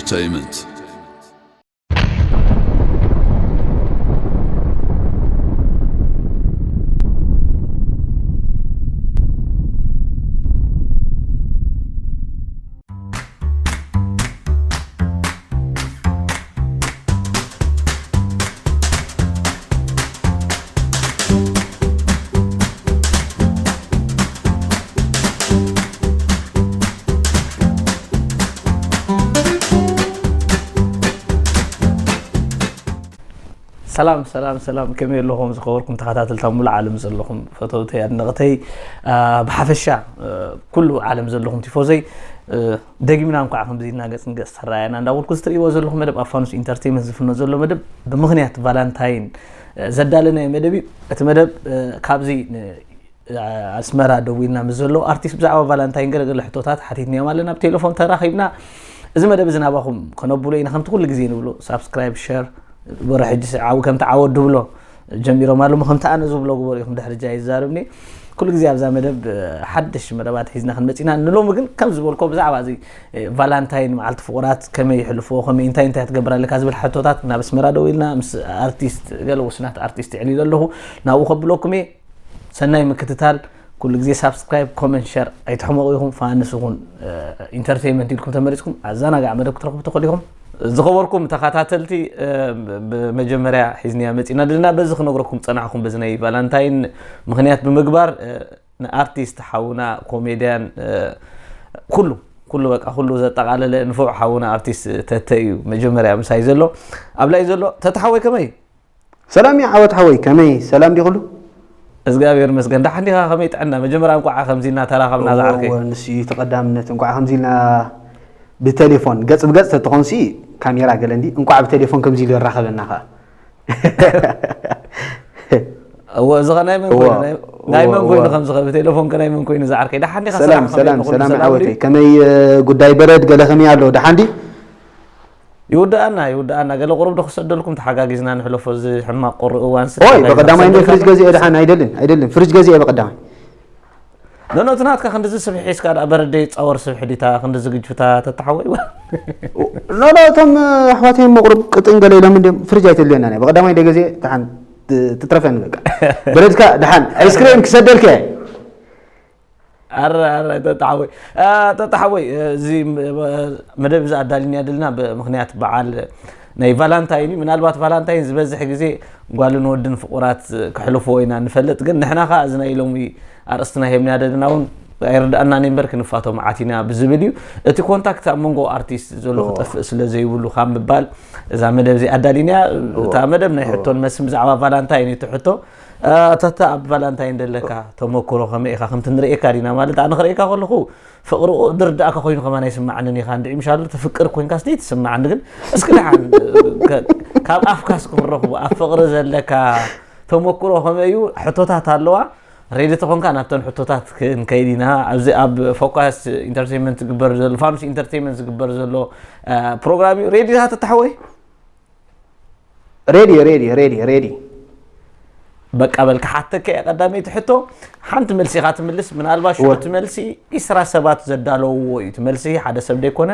Entertainment. ሰላም ሰላም ሰላም፣ ከመይ ኣለኹም ዝኸበርኩም ተኸታተልታ ሙሉእ ዓለም ዘለኹም ፈተውተይ ኣድነቕተይ፣ ብሓፈሻ ኩሉ ዓለም ዘለኹም ቲፎዘይ፣ ደጊምና እንኳዕ ከምዚ ኢልና ገጽ ንገጽ ተራኣየና እንዳበልኩ፣ እዚ ትርእይዎ ዘለኹም መደብ ኣብ ፋኑስ ኢንተርቴይመንት ዝፍኖ ዘሎ መደብ ብምኽንያት ቫላንታይን ዘዳለናዮ መደብ እዩ። እቲ መደብ ካብዚ ኣስመራ ደው ኢልና ምስ ዘለዉ ኣርቲስት ብዛዕባ ቫላንታይን ገለገለ ሕቶታት ሓቲትናዮም ኣለና። ብቴሌፎን ተራኺብና። እዚ መደብ እዚ ናባኹም ከነብሎ ኢና። ከምቲ ኩሉ ግዜ ንብሎ ሳብስክራይብ፣ ሸር፣ ወረ ሕጂ ዓው ከምቲ ዓወት ድብሎ ጀሚሮም ኣለሞ ከምቲ ኣነ ዝብሎ ግበሩ ኢኹም። ድሕሪ ጃ ይዛረብኒ ኩሉ ግዜ ኣብዛ መደብ ሓድሽ መደባት ሒዝና ክንመጽ ኢና። ንሎሚ ግን ከም ዝበልኮ ብዛዕባ እዚ ቫላንታይን መዓልቲ ፍቑራት ከመይ ይሕልፎ ከመይ እንታይ እንታይ ትገብር ኣለካ ዝብል ሕቶታት ናብ ኣስመራ ደው ኢልና ምስ ኣርቲስት ገለ ውስናት ኣርቲስት ይዕሊሉ ኣለኹ ናብኡ ከብለኩም እየ። ሰናይ ምክትታል። ኩሉ ግዜ ሳብስክራይብ ኮመንት ሸር ኣይትሕመቑ ኢኹም። ፋንስ ይኹን ኢንተርቴይመንት ኢልኩም ተመሪፅኩም ኣዘናጋዕ መደብ ክትረኽቡ ትኽእሉ ኢኹም። ዝኸበርኩም ተኸታተልቲ ብመጀመርያ ሒዝንያ መፂና ዘለና በዚ ክነግረኩም ፀናሕኩም በዚ ናይ ቫላንታይን ምኽንያት ብምግባር ንኣርቲስት ሓውና ኮሜድያን ኩሉ ኩሉ በቃ ኩሉ ዘጠቓለለ ንፉዕ ሓውና ኣርቲስት ተተ እዩ መጀመርያ ምሳይ ዘሎ ኣብ ላይ ዘሎ ተተ ሓወይ ከመይ ሰላም እዩ ዓወት ሓወይ ከመይ ሰላም ድዩ ኩሉ? እግዚኣብሔር ይመስገን። ደሓን ዲኻ? ከመይ ጥዕና? መጀመርያ እንቋዕ ከምዚ እናተራኸብና ዝዓርከይ። እወ፣ ንሱ እዩ እቲ ቀዳምነት። እንቋዕ ከምዚ ኢልና ብቴሌፎን ገጽ ብገጽ ተትኾንሲ ካሜራ ገለ እንዲ እንቋዕ ብቴሌፎን ከምዚ ኢሉ የራኸበና ኸኣ። እወ፣ እዚ ኸ ናይ መን እወ፣ ኮይኑ? ናይ- ናይ እወ፣ መን ኮይኑ እወ። ከምዚ ኸ ብቴሌፎን ከ ናይ መን ኮይኑ ዝዓርከይ? ደሓን ዲኻ? ሰላም ሰላም ከመይ ሰላም ኣለኹም? ሰላም ሰላም ዓወተይ። ድዩ? ከመይ እ፣ ጉዳይ በረድ ገለ ከመይ ኣሎ? ደሓን ድዩ? ይውድኣና ይውድኣና ገለ ቁሩብ ዶ ክሰደልኩም ተሓጋጊዝና ንሕለፎ እዚ ሕማቕ ቁሪ እዋን ስ ኦይ በቀዳማይ እንደ ፍሪጅ ገዚኤ ደሓን ኣይደልን ኣይደልን ፍሪጅ ገዚኤ በቀዳማይ ኖኖ እቲ ናትካ ክንድዚ ስብሒ ሒዝካ ደኣ በረደይ ጻወር ስብሒ ዲታ ክንድዚ ግጅፍታ ተተሓወይ ኖኖ እቶም ኣሕዋተይ እሞ ቁሩብ ቅጥን ገለ ኢሎም እንዲም ፍሪጅ ኣይተድልየና ናይ በቀዳማይ እንደ ገዚኤ ደሓን ትትረፈኒ በቃ በረድካ ደሓን ኣይስክሬም ክሰደልከ ኣረ ኣረ ተጣሓወይ ተጣሓወይ እዚ መደብ እዚ ኣዳሊና ደልና ብምክንያት በዓል ናይ ቫላንታይን እዩ። ምናልባት ቫላንታይን ዝበዝሕ ግዜ ጓልን ወድን ፍቑራት ክሕልፍዎ ኢና ንፈልጥ፣ ግን ንሕና ከዓ እዚ ናይ ሎሚ ኣርእስትና ሂብና ደልና እውን ኣይርድኣናን እምበር ክንፋቶ መዓት ኢና ብዝብል እዩ። እቲ ኮንታክት ኣብ መንጎ ኣርቲስት ዘሎ ክጠፍእ ስለ ዘይብሉ ካብ ምባል እዛ መደብ እዚ ኣዳሊና እያ። እታ መደብ ናይ ሕቶን መስን ብዛዕባ ቫላንታይን እዩ እቲ ሕቶ። ኣታታ ኣብ ቫላንታይን ደለካ ተመክሮ ከመይ ኢኻ ከምቲ ንርእየካ ዲና ማለት ኣነ ክርእየካ ከለኹ ፍቕሪ ድርዳእካ ኮይኑ ከማን ኣይስማዓንን ኢኻ እንድዒ ምሻሉ ትፍቅር ኮንካስ ደይ ትስማዓኒ ግን እስኪ ደሓን ከ- ካብ ኣፍካስ ክንረኽቦ ኣብ ፍቕሪ ዘለካ ተመክሮ ከመይ እዩ ሕቶታት ኣለዋ ሬዲ ተኾንካ ናብተን ሕቶታት ክንከይድ ኢና ኣብዚ ኣብ ፎካስ ኢንተርቴንመንት ዝግበር ዘሎ ፋኑስ ኢንተርቴንመንት ዝግበር ዘሎ ፕሮግራም እዩ ሬዲ ኢኻ ተተሓወይ ሬዲ ሬዲ ሬዲ ሬዲ በቃ በል ክሓተካ እየ ቀዳመይቲ ሕቶ ሓንቲ መልሲ ኢኻ ትምልስ ምናልባት ሽዑ እቲ መልሲ ዒስራ ሰባት ዘዳለውዎ እዩ እቲ መልሲ ሓደ ሰብ ደይኮነ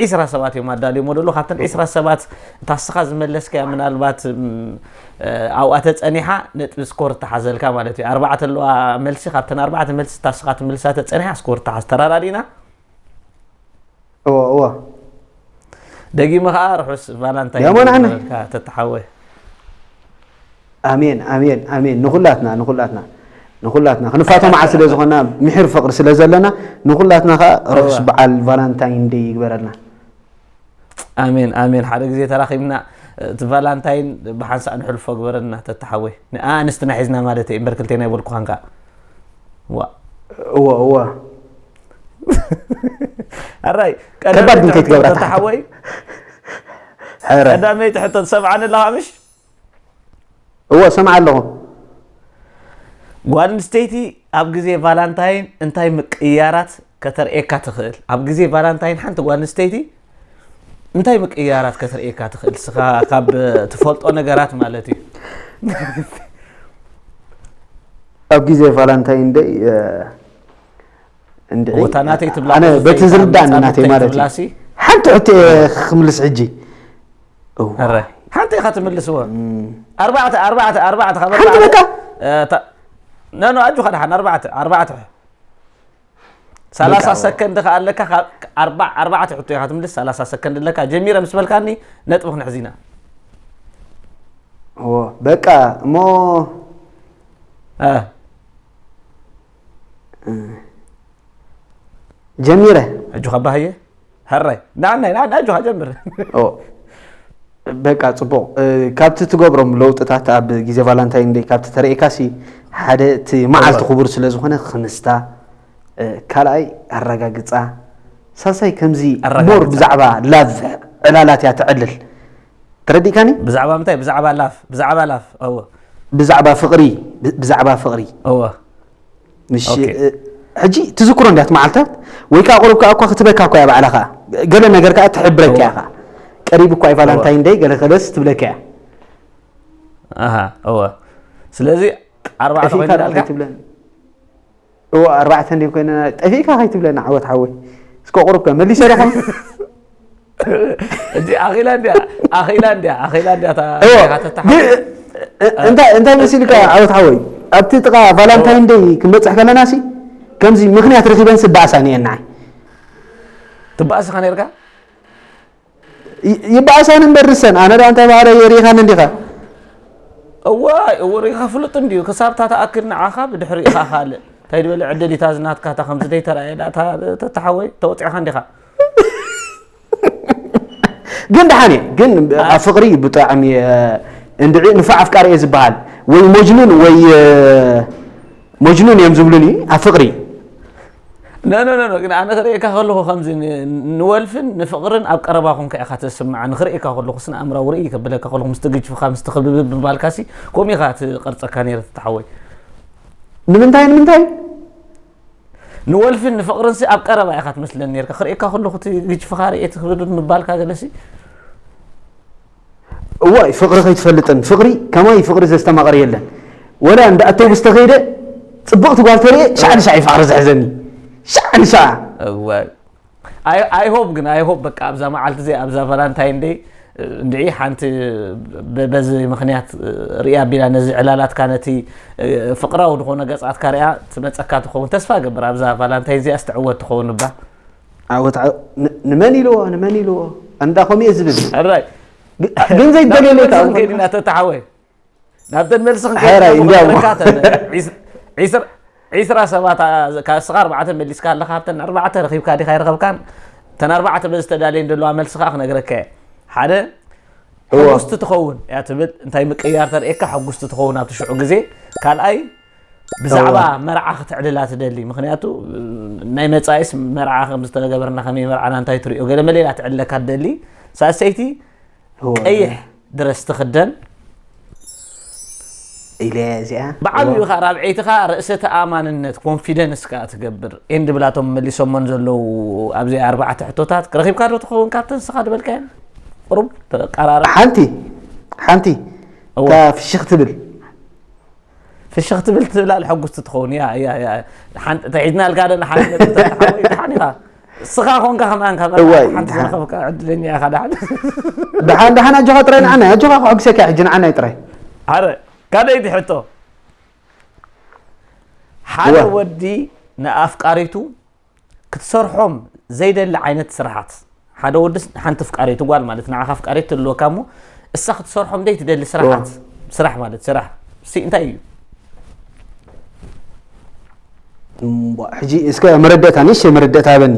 ዒስራ ሰባት እዮም ኣዳልዮሞ ደሎ ካብተን ዒስራ ሰባት እታ ስኻ ዝመለስካያ ምናልባት ኣብኣ ተፀኒሓ ነጥቢ ስኮር እተሓዘልካ ማለት እዩ ኣርባዕተ ኣለዋ መልሲ ካብተን ኣርባዕተ መልሲ እታ ስኻ ትምልሳ ተፀኒሓ ስኮር እተሓዝ ተራዳዲእና እወ እወ ደጊመ ከዓ ርሑስ ቫላንታይን የመን ኣነ ተተሓወ ኣሜን ኣሜን ኣሜን ንኩላትና ንኩላትና ንኩላትና ክንፋቶ መዓት ስለ ዝኾና ምሕር ፍቅሪ ስለ ዘለና ንኩላትና ከዓ ርሑስ በዓል ቫላንታይን ደይ ይግበረልና ኣሜን ኣሜን ሓደ ግዜ ተራኺብና እቲ ቫላንታይን ብሓንሳእ ንሕልፎ ግበረልና ተተሓወይ ንኣንስትና ሒዝና ማለት እየ እምበር ክልቴና ይበልኩኻን ከዓ ዋ እወ እወ ኣራይ ከባድ ግን ከይትገብራ ተሓወይ ቀዳመይቲ ሕቶ ትሰምዓኒ ኣለኻ ምሽ እወ ሰምዓ ኣለኹ ጓል ኣንስተይቲ ኣብ ግዜ ቫላንታይን እንታይ ምቅያራት ከተርእየካ ትኽእል ኣብ ግዜ ቫላንታይን ሓንቲ ጓል ኣንስተይቲ እንታይ ምቅያራት ከተርእየካ ትኽእል ስኻ ካብ ትፈልጦ ነገራት ማለት እዩ ኣብ ግዜ ቫላንታይን ደይ እንድዒ ቦታ ናተይ ትብላ ኣነ በቲ ዝርዳእኒ ናተይ ማለት እዩ ሓደ ትሕቲ ክምልስ ሕጂ። እዋ። ኣረ ሓንቲ ኢኻ ትምልስዎ። ኣርባዕተ ኣርባዕተ ኣርባዕተ ካብ ሓንቲ ኣርባዕተ- በቃ? እ፣ ታ- ኖ ኖ ኣጆኻ ደሓን ኣርባዕተ ኣርባዕተ ሰላሳ በቃ። ሰከንድ ከ ኣለካ። ካብ ኣርባ- ኣርባዕተ ሕቶ ኢኻ ትምልስ። ሰላሳ ሰከንድ ኣለካ። ጀሚረ ምስ በልካኒ ነጥቢ ክንሕዝ ኢና። እዎ፣ በቃ እሞ እ፣ ጀሚረ። ሕጂ ከባህየ ሕራይ ንዓናይ ንዓና ኣጆኻ ጀምር። ኦ፣ በቃ ጽቡቕ። እ፣ ካብቲ ትገብሮም ለውጥታት ኣብ ግዜ ቫላንታይን ደይ ካብቲ ተርእየካሲ ሓደ እቲ መዓልቲ ክቡር ስለ ዝኾነ ክምስታ፣ እ፣ ካልኣይ ኣረጋግጻ፣ ሳልሳይ ከምዚ ኣረጋግጻ። ሞር ብዛዕባ ላቭ ዕላላት እያ ተዕልል። ተረዲእካኒ? ብዛዕባ ምንታይ? ብዛዕባ ላፍ ብዛዕባ ላፍ እወ ብዛዕባ ፍቕሪ፣ ብ- ብዛዕባ ፍቕሪ። እወ ምሽ ኦኬ። እ፣ ሕጂ ትዝክሮ እንዲያት መዓልታት ወይ ከዓ ቁሩብ ከዓ እኳ ክትበካ እኳ እያ ባዕላ ከዓ ገለ ነገር ከዓ ትሕብረካ እያ ከዓ ቀሪብ እኳ እዩ ቫላንታይን ደይ ገለ ከለስ ትብለካ እያ ኣሃ እወ ስለዚ ኣርባዕተ ጠፊእካ ኮይና ደኣ ኣልካ ከይትብለኒ እዎ ኣርባዕተ እንዲ ኮይነ ጠፊእካ ከይትብለኒ ዓወት ሓወይ እስከ ቁሩብ ከ መሊሰ ዶ ኾን እዚ ኣኺላ እንዲያ ኣኺላ እንዲያ ኣኺላ እንዲያ እታ እዎ ኢኻ ተተሓ- ግን እ- እንታይ እንታይ መሲልካ ዓወት ሓወይ ኣብቲ ጥቃ ቫላንታይን ደይ ክንበፅሕ ከለና ሲ ከምዚ ምክንያት ረኺበን ስበኣሳ እየን ንዓይ ትበኣስኻ ነርካ ይ- ይበኣሳን እምበር ንሰን ኣነ ዳ እንታይ ባህረ የሪኻን እንዲኻ እዋይ እውሪኻ ፍሉጥ እንድዩ ክሳብ እታ ተኣክል ንዓኻ ብድሕሪ ኢኻ ካልእ እንታይ ዝበለ ዕድል ኢታ ዝናትካ እታ ከምዚ ደይተረኣየ ዳ እታ ተተሓወይ ተወፂዕኻ እንዲኻ ግን ደሓን እየ ግን ኣብ ፍቅሪ ብጣዕሚ እየ እንድዒ ንፉዕ ኣፍቃሪ እየ ዝበሃል ወይ መጅኑን ወይ መጅኑን እዮም ዝብሉኒ ኣብ ፍቅሪ ኖ ኖ ኖ ኖ፣ ግን ኣነ ክርእየካ ከለኹ ከምዚ ን- ንወልፍን ንፍቕርን ኣብ ቀረባ ኮንካ ኢኻ ትስምዓኒ ክርእየካ ከለኹ ስነ ኣእምራዊ ርእይ ከብለካ ከለኹ ምስቲ ግጅፍኻ ምስቲ ክብብብ ምባልካሲ ከምኡ ኢኻ ትቐርጸካ ነይረ ተተሓወይ ንምንታይ ንምንታይ ንወልፍን ንፍቕርንሲ ኣብ ቀረባ ኢኻ ትመስለኒ ነርካ ክርእየካ ከለኹ እቲ ግጅፍኻ ርእየ እቲ ክብብብ ምባልካ ገለሲ እዋይ ፍቅሪ ከይትፈልጥን ፍቅሪ ከማይ ፍቅሪ ዘስተማቅር የለን ወላ እንዳ ኣቶቡስ ተኸይደ ፅብቕቲ ጓል ተርእየ ሻዕ ንሻዕ እዩ ፍቅሪ ዝሕዘኒ ሻዕ ንሻዕ እዋይ ኣይ ሆፕ ግን ኣይ ሆፕ በቃ ኣብዛ መዓልቲ እዚ ኣብዛ ቫላንታይን ደይ እንድዒ ሓንቲ በ- በዚ ምክንያት ርያ ቢላ ነዚ ዕላላትካ ነቲ ፍቅራዊ ዝኾነ ገጻትካ ርያ ትመጸካ ትኸውን ተስፋ ገብር ኣብዛ ቫላንታይን እዚኣ ስትዕወት ትኸውን እባ ዓወት ዓወት ን- ንመን ኢልዎ ንመን ኢልዎ እንዳ ከምኡ እየ ዝብል ሕራይ ግ- ግን ዘይደልየለይ ከዓ ከይድና ተተሓወይ ናብተን መልሲ ሕራይ፣ እንዲያውም። ዒስራ ሰባት ካ- እስኻ ኣርባዕተ መሊስካ ኣለካ ካብተን ኣርባዕተ ረኺብካ ዲኻ ይረኸብካን እተን ኣርባዕተ በዚ ተዳልየን ዘለዋ መልሲ ከዓ ክነግረካ እየ ሓደ እዎ። ሕጉስቲ ትኸውን እያ ትብል እንታይ ምቅያር ተርእየካ ሕጉስቲ ትኸውን ኣብቲ ሽዑ ግዜ ካልኣይ ብዛዕባ እዎ። መርዓ ክትዕልላ ትደሊ ምክንያቱ ናይ መፃኢስ መርዓ ከም ዝተገበርና ከመይ መርዓና እንታይ ትሪኦ ገለ መሌላ ትዕልለካ ትደሊ ሳሰይቲ እዎ። ቀይሕ ድረስ ትኽደን ኢለ እዚኣ ብዓብዩ ካ ራብዐይቲ ካ ርእሰ ተኣማንነት ኮንፊደንስ ካ ትገብር ኤንድ ብላቶም መሊሶሞን ዘለዉ ኣብዚ ኣርባዕተ ሕቶታት ረኺብካ ዶ ትኸውን ካብተን ንስኻ ዝበልካየን ቁሩብ ተቀራረብ ሓንቲ ሓንቲ እዎ። እታ ፍሽኽ ትብል ፍሽኽ ትብል ትብላል ሕጉስቲ ትኸውን እያ እያ እያ ሓንቲ ተሒዝና ልካ ደ ንሓንቲ ነጥቢ ተተሓወይ ድሓን ኢኻ እስኻ ኮንካ ከማን ካብ እዋይ፣ ሓንቲ ድሓን። ዝረኸብካ ዕድለኛ ኢኻ ድሓን ደሓን ደሓን ኣጆኻ ጥራይ ንዓና ኣጆኻ ከሕጉሰካ ሕጂ ንዓናይ ጥራይ ኣረ ካልኣይቲ ሕቶ ሓደ እወ። ወዲ ንኣፍቃሪቱ ክትሰርሖም ዘይደሊ ዓይነት ስራሓት ሓደ ወዲ ሓንቲ ፍቃሪቱ ጓል ማለት ንዓኻ ፍቃሪት ትልወካ እሞ እሳ ክትሰርሖም ደይ ትደሊ ስራሓት ስራሕ ማለት ስራሕ ሲ እንታይ እዩ እምቧ፣ ሕጂ እስከ መረዳእታ ንእሽተይ መረዳእታ ሃበኒ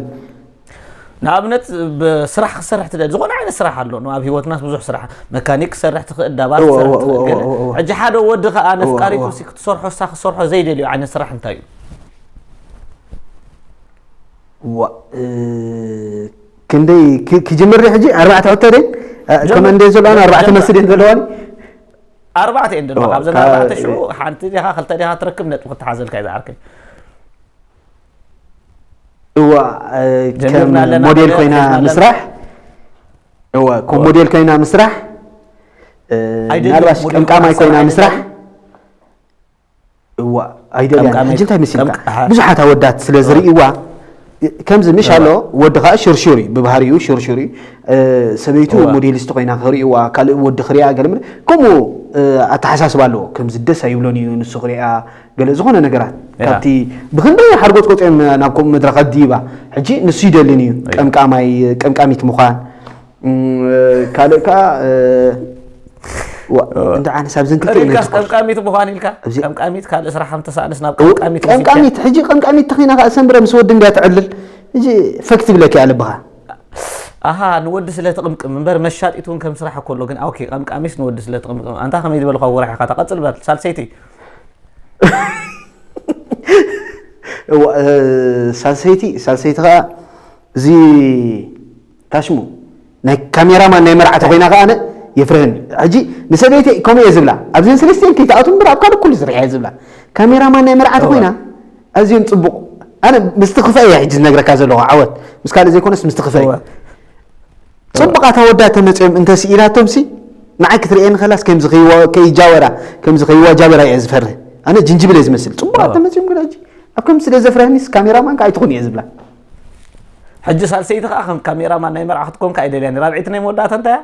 ንኣብነት ብስራሕ ክሰርሕ ትደሊ ዝኾነ ዓይነት ስራሕ ኣሎ ኣብ ህይወትናስ ብዙሕ ስራሕ መካኒክ ክሰርሕ ትኽእል ዳባ እወ፣ ክሰርሕ እወ፣ ትኽእል እወ፣ ገለ እወ፣ እወ። ሕጂ ሓደ ወዲ ከዓ እወ፣ ነፍቃሪቱ እወ። ሲ ክትሰርሖ እሳ ክትሰርሖ ዘይደልዮ ዓይነት ስራሕ እንታይ እዩ ዋ፣ እ፣ ክንደይ ክ- ክጅምር ድዩ ሕጂ ኣርባዕተ ሕቶ ደን ጀምር። ከመ እንደ ዘለዋን ኣርባዕተ ጀምር። መልሲ ደን ዘለዋኒ ኣርባዕተ እየን ዘለዋ ኦ፣ ካብዘን ካብ- ኣርባዕተ ሽዑ ሓንቲ ዲኻ ክልተ ዲኻ ትረክብ ነጥቢ ክትሓዘልካ እዩ ዝዓርከይ እዋ እ፣ ከም ጀሚርና ኣለና ሞዴል ገለ ኮይና ሒዝና ኣለና። ምስራሕ እዋ ከም ሞዴል ኮይና ምስራሕ እ፣ ኣይደልዮም ምናልባሽ ሞዴል ቀምቃማይ ኮይና ኮይና ምስራሕ ምስራሕ እዋ ኣይደልያን ቀምቃማይ- ሕጂ እንታይ መሲልካ ቀምቃ- ኣሃ። ብዙሓት ኣወዳት ስለ ዝርእይዋ ከምዚ ምሽ ኣሎ። ወዲ ከዓ ሽርሽር እዩ፣ ብባህሪኡ ሽርሽር እዩ። ሰበይቱ ሞዴሊስት ኮይና ክርእይዋ፣ ካልእ ወዲ ክርእያ ገለ ምለ ከምኡ ኣተሓሳስባ ኣለዎ። ከምዚ ደስ ኣይብሎን እዩ ንሱ ክርእያ፣ ገለ ዝኾነ ነገራት ካብቲ ብክንደይ ሓርጎፅ ቆፅኦም ናብ ከምኡ መድረኻት ድይባ። ሕጂ ንሱ ይደልን እዩ ቀምቃማይ፣ ቀምቃሚት ምዃን። ካልእ ከዓ እንደ ዓነስ ኣብዚ እንክልተ ኢነ ትኩር ቀምቃሚት ምዃን ኢልካ፣ ቀምቃሚት ካልእ ስራሕ ከም ተሳእንስ ናብ ቀምቃሚት ወሲድካ። ቀምቃሚት ሕጂ ቀምቃሚት ተኺና ከዓ ሰንብረ ምስ ወዲ እንድያ ትዕልል። ሕጂ ፈክ ትብለኪ እያ ልብኻ። ኣሃ፣ ንወዲ ስለ ትቕምቅም እምበር መሻጢት እውን ከም ስራሕ እኮ ኣሎ። ግን ኦኬ፣ ቀምቃሚስ ንወዲ ስለ ትቕምቅም። ኣንታ ከመይ ዝበልኳ ወራሒኻ ተቐጽል በል ሳልሰይቲ። እዋ፣ እ፣ ሳልሰይቲ፣ ሳልሰይቲ ኸዓ እዚ ታሽሙ ናይ ካሜራማን ናይ መርዓቲ ኮይና ኸዓ ኣነ የፍርህኒ። ሕጂ ንሰበይቲ ከምኡ እየ ዝብላ። ኣብዘን ሰለስቲአን ከይትኣቱ እምበር ኣብ ካልእ ኩሉ ስርሕ እየ ዝብላ። ካሜራማን ናይ መርዓቲ እዋ። ኮይና ኣዝዮም ጽቡቕ። ኣነ ምስቲ ክፋእ እየ ሕጂ ዝነግረካ ዘለኹ ዓወት። ምስ ካልእ ዘይኮነስ ምስቲ ክፋእ እየ። እዋ። ጽቡቓት ኣወዳት ተመጺኦም እንተ ስኢላቶምሲ ንዓይ ክትርእየኒ ከላስ ከምዚ ከይዋ-፣ ከይጃወራ፣ ከምዚ ከይዋጃበራ እየ ዝፈርህ። ኣነ ጅንጅብል እየ ዝመስል። ጽቡቓት እዋ። ተመጺኦም ግን ሕጂ ኣብ ከምዚ ስለ ዘፍረህኒስ ካሜራማን ከኣ ኣይትኹን እየ ዝብላ። ሕጂ ሳልሰይቲ ከኣ ከም ካሜራማን ናይ መርዓ ክትኮን ከኣ ኣይደልያን። ራብዐይቲ ናይ መወዳእታ እንታይ እያ?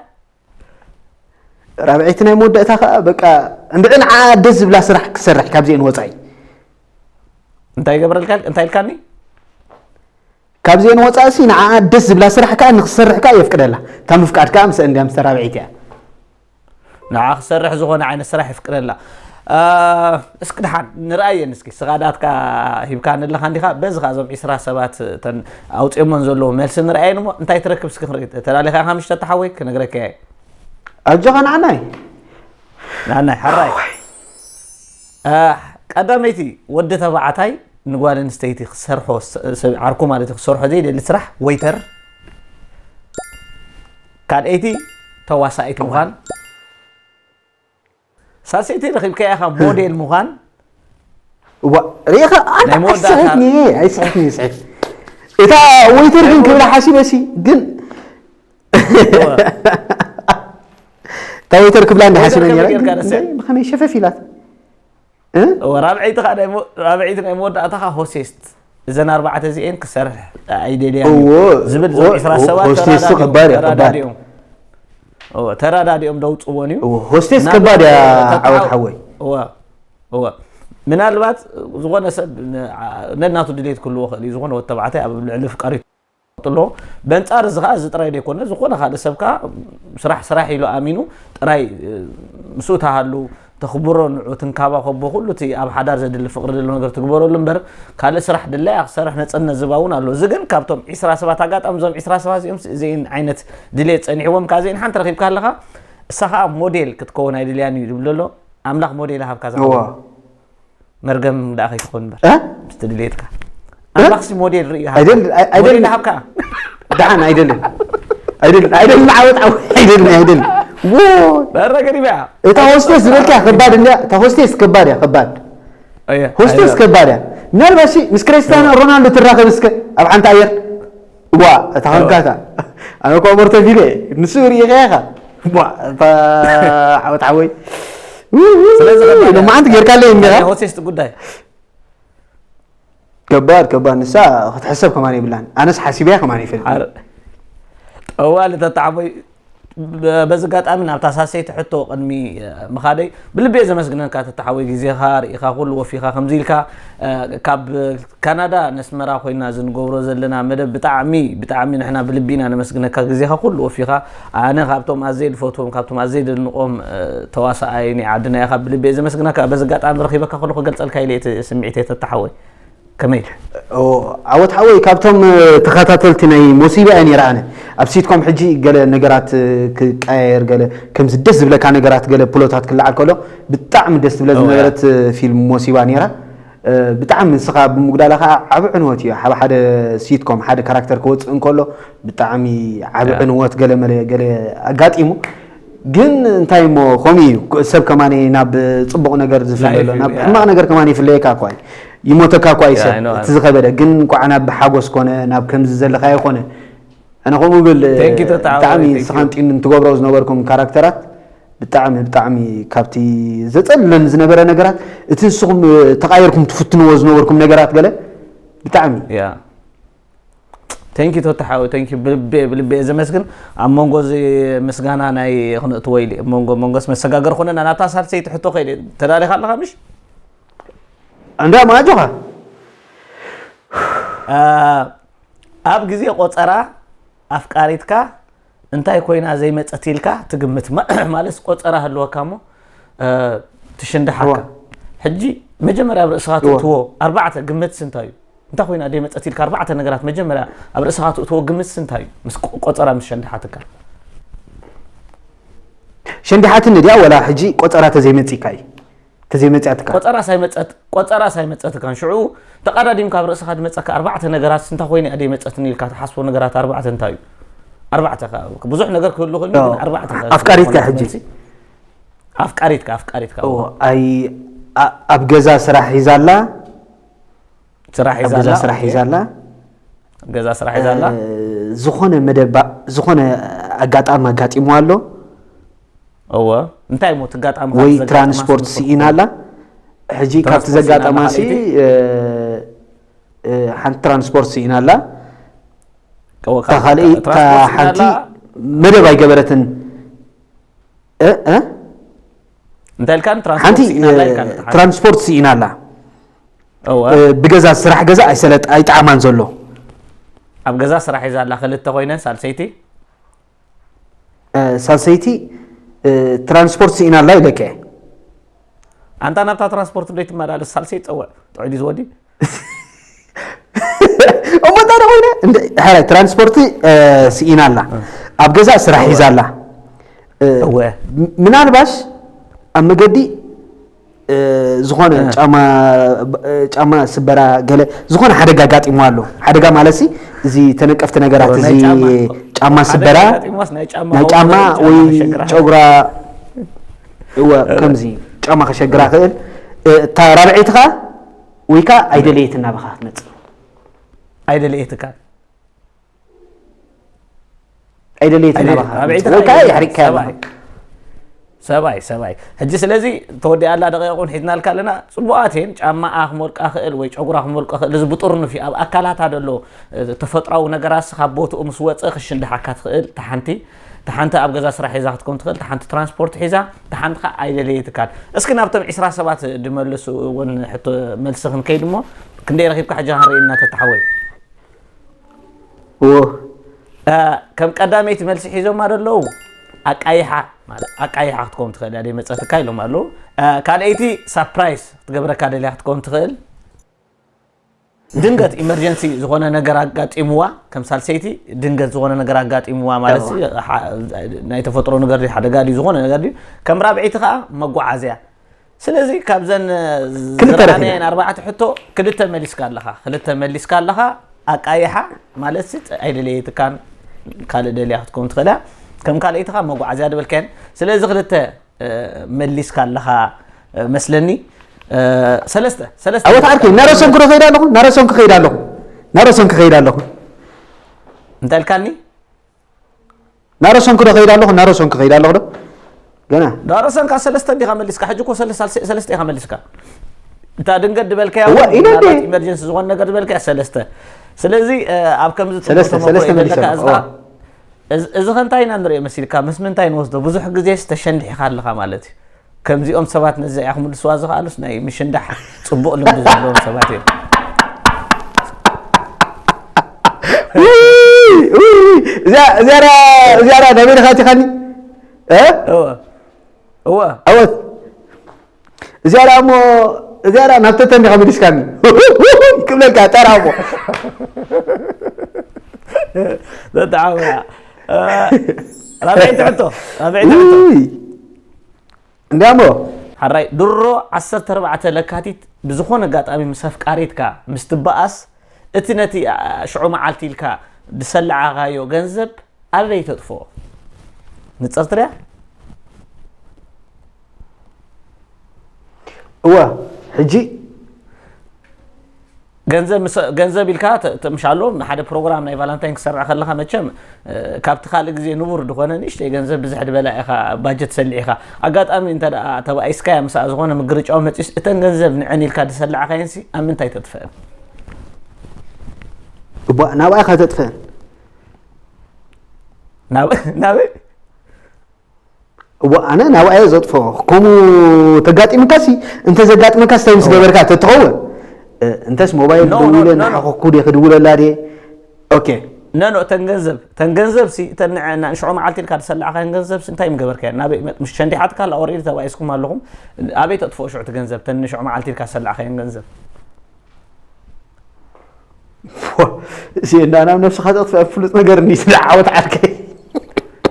ራብዐይቲ ናይ መወዳእታ ከኣ በቃ እንድዒ ንዓ ደስ ዝብላ ስራሕ ክሰርሕ ካብዚአን ወጻኢ። እንታይ ይገብረልካ? እንታይ ኢልካኒ? ካብዚአን ወጻእሲ ንዓኣ ደስ ዝብላ ስራሕ ከኣ ንክትሰርሕ ከኣ የፍቅደላ። እታ ምፍቃድ ከኣ ምስ እንድያ ምስ ተራብዒት እያ። ንዓ ክሰርሕ ዝኾነ ዓይነት ስራሕ የፍቅደላ። አ፣ እስኪ ደሓን ንርኣየን እስኪ። ስኻ ዳትካ ሂብካኒ ኣለኻ እንዲኻ። በዚ ከኣ እዞም ዒስራ ሰባት እተን ኣውጺኦሞን ዘለዉ መልሲ ንርኣየን እሞ እንታይ ትረክብ እስኪ ክንርኢ። ተላሊኻ ኢኻ ምሽ ተተሓወይ ክነግረካ እየ። ኣጆኻ ንዓናይ። ንዓናይ ሓራይ። አ፣ ቀዳመይቲ ወዲ ተባዕታይ ንጓል ኣንስተይቲ ክሰርሖ፣ ስ-፣ ሰብ ዓርኩ ማለት እዩ፣ ክሰርሖ ዘይደሊ ስራሕ ወይተር። ካልኣይቲ ተዋሳኢት ምዃን። ሳልሰይቲ ረኺብካያ ኢኻ ሞዴል ምዃን። እዋ፣ ርኢኻ፣ ኣንታ ናይ መወዳእታ ኣይስሕትኒ፣ ኣይስሕትኒ፣ ኣይስሕት። እታ ወይተር ግን ናይ ክብላ መወዳ- ሓሲበሲ፣ ግን እዋ። እታ ወይተር ክብላ እንዳ ወይተር ሓሲበ ከመይ ነይራ፣ ጌርካ ግን ደስ ይብል? ብኸመይ ሸፈፍ ኢላት? እ? እወ፣ ራብዐይቲ ኸኣ ናይ መ-፣ ራብዐይቲ ናይ መወዳእታ ኸኣ ሆስቴስት። እዘን ኣርባዕተ እዚኤን ክሰርሕ ኣይደልያን እዩ እወ፣ ዝብል እዞም እወ፣ ዒስራ ሰባት ሆስቴስት ተራዳዲኦም፣ ከባድ እያ፣ ከባድ። ተራዳዲኦም። እወ፣ ተራዳዲኦም ደውፅዎን እዩ። እወ፣ ሆስቴስ ናብ ከባድ እያ፣ ተተሓው-፣ ዓወት ሓወይ። እወ፣ እወ። ምናልባት ዝኾነ ሰብ ን-፣ ነናቱ ድሌት ክህልዎ ይኽእል እዩ። ዝኾነ ወዲ ተባዕታይ ኣብ ልዕሊ ፍቃሪቱ ኣለዎ። በንጻር እዚ ኸኣ እዚ ጥራይ ዘይኮነ፣ ዝኾነ ካልእ ሰብ ከኣ ስራሕ ስራሕ ኢሉ ኣሚኑ ጥራይ፣ እ፣ ምስኡ ተሃሉ፣ ተኽብሮ፣ ንዑ ትንካባኸቦ፣ ኩሉ እቲ ኣብ ሓዳር ዘድሊ ፍቕሪ ዘለዎ ነገር ትግበረሉ እምበር፣ ካልእ ስራሕ ድላይ ክሰርሕ ነጻነት ዝህባ እውን ኣሎ። እዚ ግን ካብቶም ዒስራ ሰባት፣ ኣጋጣሚ እዞም ዒስራ ሰባት እዚኦም እዚአን ዓይነት ድሌት ጸኒሕዎም፣ ከኣ እዚአን ሓንቲ ረኺብካ ኣለኻ፣ እሳ ኸኣ ሞዴል ክትከውን ኣይደልያን እዩ ዝብል ዘሎ። ኣምላኽ ሞዴል ሃብካ እዋ። ዝኸውን። መርገም ደኣ ከይትኾን እምበር። እ? ምስቲ ድሌትካ። እ? ኣምላኽሲ ሞዴል ርኢ ሃብካ። ኣይደል-፣ ኣይ-፣ ሞዴል ኣይደልን። ሃብካ። ደሓን ኣይደልን። ኣይደልን፣ ኣይደልን፣ ዓወት፣ ዓወት፣ ኣይደልን፣ ኣይደልን። ዎ! በረ ገዲፈ እያ። እታ ሆስቴስ ዝበልካ ከባድ እንድያ፣ እታ ሆስቴስ ከባድ እያ፣ ከባድ። እየ፣ ሆስቴስ ኣይደል። ከባድ እያ። ምናልባትሲ ምስ ክርስቲያኖ ሮናልዶ ትራኸብ እስከ ኣብ ሓንቲ ኣየር። ዋ፣ እታ እዋ። ከንካታ። ኣነ እኮ ሞርተ ፊለ፣ ንሱ ርኢኻ ኢኻ። ዋ፣ እታ ዓወት ሓወይ። ስለዚ ከባድ እያ። ሎማዓንቲ ጌርካለይ እንዲኻ? ናይ ሆስቴስት ጉዳይ። ከባድ፣ ከባድ። ንሳ ክትሕሰብ ከማን የብላን። ኣነስ ሓሲበያ ከማን ይፈልጥ። ሓር-፣ ጠዋሊ ተተዓቦይ፣ በ-፣ በዚ ኣጋጣሚ ናብታ ሳሰይቲ ሕቶ ቅድሚ፣ እ፣ ምኻደይ፣ ብልቢ እየ ዘመስግነካ ተተሓወይ፣ ግዜኻ ርኢኻ፣ ኩሉ ወፊኻ፣ ከምዚ ኢልካ፣ እ፣ ካብ ካናዳ ነስመራ ኮይና እዚ ንገብሮ ዘለና መደብ ብጣዕሚ፣ ብጣዕሚ ንሕና ብልቢ ኢና ነመስግነካ፣ ግዜኻ ኩሉ ወፊኻ። ኣነ ካብቶም ኣዘይ ዝፈትዎም፣ ካብቶም ኣዘይ ዘድንቖም፣ እ፣ ተዋሳኣይ ናይ ዓድና ኢኻ፣ ብልቢ እየ ዘመስግነካ። በዚ ኣጋጣሚ ረኺበካ ከለኹ ክገልጸልካ ኢለ እቲ ስምዒተይ ተተሓወይ። ከመይ? ኦ፣ ዓወት ሓወይ፣ ካብቶም፣ እ፣ ተኸታተልቲ ናይ ሞሲባ እየ ነይረ ኣነ። ኣብ ሲትኮም ሕጂ ገለ ነገራት፣ እ፣ ክቀያየር፣ ገለ ከምዚ ደስ ዝብለካ ነገራት፣ ገለ ፕሎታት ክለዓል ከሎ ብጣዕሚ ደስ ትብለ እወ። ዝነበረት፣ እ፣ ፊልም ሞሲባ ነይራ። እ፣ ብጣዕሚ ንስኻ ብምጉዳላ ኸዓ ዓቢ ዕንወት እዩ። ኣብ ሓደ ሲትኮም ሓደ ካራክተር ክወጽእ እንከሎ ብጣዕሚ ዓቢ ያ። ዕንወት ገለ መለ ገለ ኣጋጢሙ። ግን እንታይ እሞ ከምኡ እዩ፣ ሰብ ከማኒ ናብ ጽቡቕ ነገር ዝፍለ ኣሎ፣ ላይፍ እዩ፣ ናብ ያ። ሕማቕ ነገር ከማኒ ይፍለየካ እኳ እዩ። ይሞተካ እኳ እዩ ያ፣ ሰብ፣ I know፣ እቲ I know። ዝኸበደ። ግን እንኳዕ ናብ ሓጎስ ኮነ፣ ናብ ከምዚ ዘለኻዮ ኮነ። ኣነ ከምኡ ብል፣ Thank you፣ ተተዓወተ፣ ብጣዕሚ thank you። ንስኻን ጢኑን ትገብሮ ዝነበርኩም ካራክተራት ብጣዕሚ፣ ብጣዕሚ ካብቲ ዘጸልለኒ ዝነበረ ነገራት፣ እቲ ንስኹም ተቓይርኩም ትፍትንዎ ዝነበርኩም ነገራት ገለ ብጣዕሚ ያ። Thank you ቶታ ሓወይ፣ thank you፣ ብልቤ ብልቤ እየ ዘመስግን። ኣብ መንጎ እዚ ምስጋና ናይ ክንእትዎ ኢለ እየ። ኣብ መንጎ መንጎስ መሰጋገር ኮነና፣ ናብታ ሳልሰይቲ ሕቶ ከይደ። ተዳሊኻ ኣለኻ ምሽ? እንዳ ማጆኻ አ፣ ኣብ ግዜ ቆጸራ ኣፍቃሪትካ እንታይ ኮይና ዘይመጸት ኢልካ ትግምት? ማ- ማለት ቆጸራ ህልወካ እሞ፣ እ፣ ትሽንድሓካ። እዋ። ሕጂ መጀመርያ ኣብ ርእስኻ እዋ። ትእትዎ ኣርባዕተ ግምትስ እንታይ እዩ? እንታይ ኮይና ደይ መጸት ኢልካ ኣርባዕተ ነገራት መጀመርያ ኣብ ርእስኻ ትእትዎ ግምትስ እንታይ እዩ? ምስ ቆ- ቆጸራ ምስ ሸንድሓትካ። ሸንድሓትኒ ድያ ወላ ሕጂ ቆጸራ ተዘይመጺካ እዩ? ተዘይመጺኣትካ። ቆጸራ ሳይመጸት ቆጸራ ሳይመጸት ካን ሽዑ ተቐዳዲምካ ኣብ ርእስኻ ድመጸካ ኣርባዕተ ነገራት እንታይ ኮይና ደይ መጸትኒ ኢልካ ትሓስቦ ነገራት ኣርባዕተ እንታይ እዩ? ኣርባዕተ ከ ብዙሕ ነገር ክህሉ ክእል ግን ኣርባዕተ ከ ኣፍቃሪትካ ሕጂ? ኣፍቃሪትካ ኣፍቃሪትካ ኦ፣ ኣይ ኣ- ኣብ ገዛ ስራሕ ሒዛላ። ስራሕ ኣብ ገዛ ሒዛላ ስራሕ ሒዛላ። ኣብ ገዛ ስራሕ ሒዛላ እ፣ ዝኾነ መደባ ዝኾነ ኣጋጣሚ ኣጋጢሙ ኣሎ። እወ እንታይ ሞ ትጋጣሚ ወይ ትራንስፖርት ስኢና ኣላ። ሕጂ ካብቲ ዘጋጠማ ሲ ሓንቲ ትራንስፖርት ስኢና ኣላ። እታ ካልእ እታ ሓንቲ መደብ ኣይገበረትን። እ እ እንታይ ኢልካን ሓንቲ ትራንስፖርት ስኢና ኣላ ኢልካን ትራንስፖርት ስኢና ኣላ። እወ ብገዛ ስራሕ ገዛ ኣይሰለጥ ኣይጣዕማን ዘሎ። ኣብ ገዛ ስራሕ ሒዛ ኣላ ክልተ ኮይነን ሳልሰይቲ ሳልሰይቲ ትራንስፖርት ስኢና ኣላ ኢለከ። ኣንታ ናብታ ትራንስፖርት ደይ ትመላለስ ሳልሰይቲ ጸውዕ ጥዑይ ድዩ ዝወዲ? እሞ እንታይ ደኾይነ? ሕራይ ትራንስፖርት ስኢና ኣላ፣ ኣብ ገዛ ስራሕ ሒዛ ኣላ። እወ ምናልባሽ ኣብ መገዲ ዝኾነ ጫማ ጫማ ስበራ ገለ ዝኾነ ሓደጋ ኣጋጢሞ ኣሎ። ሓደጋ ማለት ሲ እዚ ተነቀፍቲ ነገራት እዚ ጫማ ስበራ ናይ ጫማ ወይ ጨጉራ እወ ከምዚ ጫማ ከሸግራ ክእል። እታ ራብዒትኻ ወይ ከዓ ኣይደለየት እናበኻ ክትመፅእ ኣይደለየትካ ኣይደለየት እናበኻ ክትመፅእ ወይ ከዓ የሕሪቅካያ ኣለኻ። ሰብኣይ ሰብኣይ ሕጂ ስለዚ ተወዲኣላ ደቂቁን ሒዝናልካ ኣለና። ፅቡቃት እየን። ጫማኣ ክሞልቃ ክእል ወይ ጨጉራ ክሞልቃ ክእል። እዚ ብጥርኑፍ እዩ ኣብ ኣካላታ ዘሎ ተፈጥራዊ ነገራት ካብ ቦትኡ ምስ ወፀ ክሽንድሓካ ትኽእል። ተሓንቲ ተሓንቲ ኣብ ገዛ ስራሕ ሒዛ ክትከውን ትኽእል። ተሓንቲ ትራንስፖርት ሒዛ ተሓንቲ ከዓ ኣይደለየትካን። እስኪ ናብቶም ዒስራ ሰባት ድመልሱ እውን ሕቶ መልሲ ክንከይድ እሞ ክንደይ ረኪብካ ሕጂ ክንርኢ እናተተሓወይ እዎ ከም ቀዳመይቲ መልሲ ሒዞማ ደለዉ ኣቃይሓ ማለት ኣቃይሓ ክትከውን ትኽእል እያ ደይመፀትካ ኢሎም ኣለዉ። ካልኣይቲ ሳፕራይስ ክትገብረካ ደልያ ክትከውን ትኽእል። ድንገት ኢመርጀንሲ ዝኾነ ነገር ኣጋጢምዋ ከም ሳልሰይቲ ድንገት ዝኾነ ነገር ኣጋጢምዋ ማለት ናይ ተፈጥሮ ነገር ድዩ ሓደጋ ድዩ ዝኾነ ነገር ድዩ ከም ራብዐይቲ ከዓ መጓዓዝያ። ስለዚ ካብዘን ክልተ ረኺበ። ዝረኣናየን ኣርባዕተ ሕቶ ክልተ መሊስካ ኣለኻ ክልተ መሊስካ ኣለኻ ኣቃይሓ ማለት ሲ ኣይደለየትካን ካልእ ደልያ ክትከውን ትኽእል እያ። ከም ካልኣይቲ ከዓ መጓዓዝያ ድበልካየን ስለዚ ክልተ መሊስካ ኣለኻ መስለኒ። ሰለስተ ሰለስተ ኣወት ዓርኪ ናረሰንኩ ዶ ከይድ ኣለኹ ናረሰንኩ ከይድ ኣለኹ ናረሰንኩ ከይድ ኣለኹ እንታይ ኢልካኒ? ናረሰንኩ ዶ ከይድ ኣለኹ ናረሰንኩ ከይድ ኣለኹ ዶ ገና ዳረሰንካ ሰለስተ እንዲኻ መሊስካ ሕጂ እኮ ሰለስተ ኢኻ መሊስካ። እታ ድንገት ድበልካያ እወ፣ ኢለ እንዴ? ኢመርጀንሲ ዝኾነ ነገር ድበልካያ ሰለስተ። ስለዚ ኣብ ከምዚ ሰለስተ- ሰለስተ መሊሰ ኣለኹ። እዋ። እዚ ከ እንታይ ኢና ንሪኦ መሲልካ ምስ ምንታይ ንወስዶ ብዙሕ ግዜስ ተሸንዲሕካ ኣለኻ ማለት እዩ። ከምዚኦም ሰባት ነዚ እያ ክምልስዋ ዝኽኣሉስ ናይ ምሽንዳሕ ፅቡቕ ልምዲ ዘለዎም ሰባት እዮም። እዚኣ እዚኣ ናበይ ኢኻ ኣቲኻኒ? እ? እወ እወ ኣወት እዚኣ እሞ እዚኣ ናብ ተተን ኢኻ መሊስካኒ ክብለካ ጠራ እሞ ዘተዓወያ ራብዐይቲ ሕቶ ራብዐይቲ ሕቶ ውይ እንዲያሞ ሓራይ ድሮ ዓሰርተ ኣርባዕተ ለካቲት ብዝኾነ ኣጋጣሚ ምስ ኣፍቃሪትካ ምስ ትበኣስ እቲ ነቲ ሽዑ መዓልቲ ኢልካ ዝሰላዕኻዮ ገንዘብ ኣበይ ተጥፍኦ? ንፅርቲ ድያ? እወ ሕጂ ገንዘብ ምስ- ገንዘብ ኢልካ ተ- ተ- ምሽ ኣሎ ንሓደ ፕሮግራም ናይ ቫላንታይን ክሰርዕ ከለካ መቸም እ፣ ካብቲ ካልእ ግዜ ንቡር ዝኾነ ንእሽተይ ገንዘብ ብዝሕ ድበላ ኢኻ ባጀት ሰሊዕካ ኣጋጣሚ እንተ ደኣ ተባኢስካያ ምስኣ ዝኾነ ምግርጫው መፂስ እተን ገንዘብ ንዐን ኢልካ ድሰላዕካየንሲ ኣብ ምንታይ ተጥፍአን? እባ ናብኣ ኢኻ ተጥፍአን ናበይ? እዋ ኣነ ናብኣየ ዘጥፎ ከምኡ ተጋጢምካሲ እንተ ዘጋጥመካስ እንታይ ምስ ገበርካ ተትኸውን እንተስ ሞባይል ደዊለ ናሓኸኩ ደ ክድውለላ ደ ኦኬ ነኖ እተን ገንዘብ እተን ገንዘብ ሲ እተን ንሸዑ መዓልቲ ኢልካ ዝሰላዕካየን ገንዘብ ሲ እንታይ ምገበርካየን ናበይ ምስ ሸንዲሓትካ ኣላ ኦሬዲ ተባኢስኩም ኣለኹም ኣበይ ተጥፍኦ ሽዑ እቲ ገንዘብ እተን ንሸዑ መዓልቲ ኢልካ ዝሰላዕካየን ገንዘብ እዚና ናብ ነብስኻ ተጥፍአ ፍሉጥ ነገር እንዲ ዓወት ዓርከይ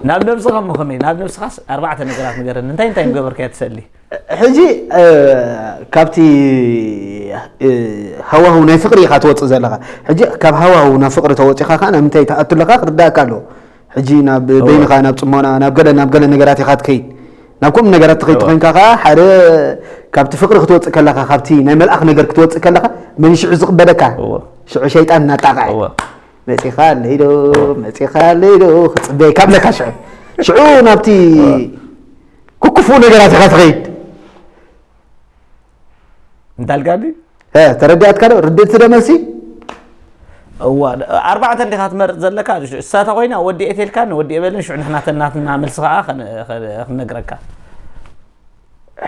ናብ ነብስኻ እሞ ከመይ ናብ ነብስኻስ ኣርባዕተ ነገራት ንገረኒ እንታይ እንታይ ምገበርካዮ ትሰሊ ሕጂ ካብቲ ሃዋህው ናይ ፍቅሪ ኢኻ ትወፅእ ዘለኻ ሕጂ ካብ ሃዋህው ናብ ፍቅሪ ተወፂኻ ከዓ ናብ ምንታይ ትኣቱ ኣለኻ ክርዳእካ ኣለዎ ሕጂ ናብ በይንኻ ናብ ፅሞና ናብ ገለ ናብ ገለ ነገራት ኢኻ ትከይድ ናብ ከምኡ ነገራት ትኸይድ ተኮይንካ ከዓ ሓደ ካብቲ ፍቅሪ ክትወፅእ ከለኻ ካብቲ ናይ መልኣኽ ነገር ክትወፅእ ከለኻ መን ሽዑ ዝቕበለካ ሽዑ ሸይጣን እናጣቕዐ መፂኻ ኣለይ ዶ መፂኻ ኣለይ ዶ ክፅበየካ ኣለካ ሽዑ ሽዑ ናብቲ ክክፉእ ነገራት ኢኻ ትኸይድ እንዳልጋዲ ተረዲኣትካ ዶ ርድእቲ ዶ መልሲ እዋ ኣርባዕተ እንዲኻ ትመርፅ ዘለካ እሳተ ኮይና ወዲ ኤቴልካን ወዲ ኤበልን ሽዑ ንሕና ተናትና መልሲ ከዓ ክንነግረካ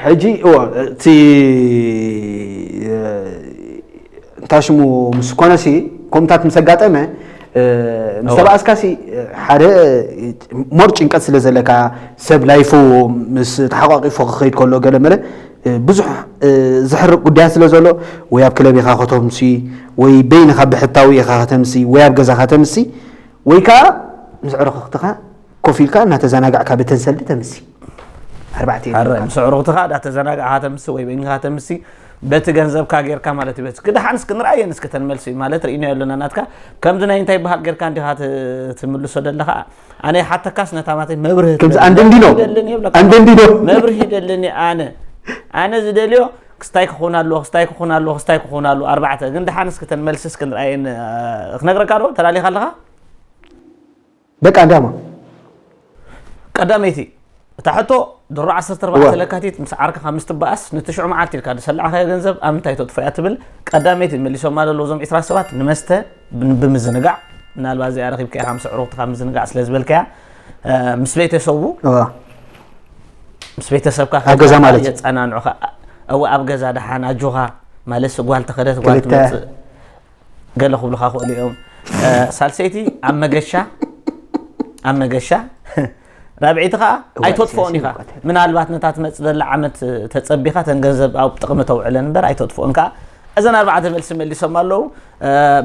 ሕጂ እዎ እቲ እንታይ ሽሙ ምስ ኮነሲ ከምኡታት ምስ ኣጋጠመ ምስ ተባኣስካሲ ሓደ ሞር ጭንቀት ስለ ዘለካ ሰብ ላይፉ ምስ ተሓቋቂፎ ክኸይድ ከሎ ገለ መለ ብዙሕ ዘሕርቅ ጉዳያት ስለ ዘሎ ወይ ኣብ ክለብ ኢኻ ከተምሲ ወይ በይንኻ ብሕታዊ ኢኻ ከተምሲ ወይ ኣብ ገዛኻ ተምሲ ወይ ከዓ ምስ ዕርኽትኻ ኮፍ ኢልካ እናተዘናጋዕካ ብተንሰልዲ ተምሲ ኣርባዕተ ኣረ ምስ ዕርኽትኻ ዳተዘናጋዕካ ተምሲ ወይ በይንኻ ተምሲ በቲ ገንዘብካ ጌርካ ማለት እዩ በቲ ክድሓን እስኪ ንርኣየን እስኪ ተን መልሲ ማለት ርኢናዮ ኣለና ናትካ ከምዚ ናይ እንታይ በሃል ጌርካ እንዲኻ ትምልሶ ደለኻ ኣነ ሓተካስ ነታ ማተይ መብርህ ከምዚ ኣንደንዲኖ ኣንደንዲኖ መብርህ ይደልኒ ኣነ ኣነ ዝደልዮ ክስታይ ክኾን ኣለዎ ክስታይ ክኾን ኣለዎ ክስታይ ክኾን ኣለዎ ኣርባዕተ ግን ደሓን እስኪ ተን መልሲ እስኪ ንርኣየን ክነግረካ ዶ ተላሊኻ ኣለኻ በቃ እንዲያማ ቀዳመይቲ እታ ሕቶ ድሮ ዓሰርተ ኣርባዕተ ለካቲት ምስ ዓርክኻ ምስ ትበኣስ ንትሽዑ መዓልቲ ኢልካ ዝሰላዕኻዮ ገንዘብ ኣብ ምንታይ ተጥፎ እያ ትብል ቀዳመይቲ መሊሶማ ዘለዉ እዞም ዒስራ ሰባት ንመስተ ብምዝንጋዕ ምናልባት እዚኣ ረኺብካ ኢኻ ምስ ኣዕሩኽትኻ ምዝንጋዕ ስለ ዝበልካያ ምስ ቤተሰቡ ምስ ቤተሰብካ ኣብ ገዛ ማለት እዩ። የጸናንዑኻ እወ ኣብ ገዛ ደሓን ኣጆኻ ማለት ጓል ተኸደት ጓል ክልተ ትመጽእ ገለ ክብሉኻ ክእሉ እዮም ሳልሰይቲ ኣብ መገሻ ኣብ መገሻ ራብዒቲ ከዓ ኣይተጥፍኦን ኢኻ ምናልባት ነታ ትመፅእ ዘላ ዓመት ተፀቢኻ ተን ገንዘብ ኣብ ጥቕሚ ተውዕለን እምበር ኣይተጥፍኦን ከዓ እዘን ኣርባዕተ መልሲ መሊሶም ኣለዉ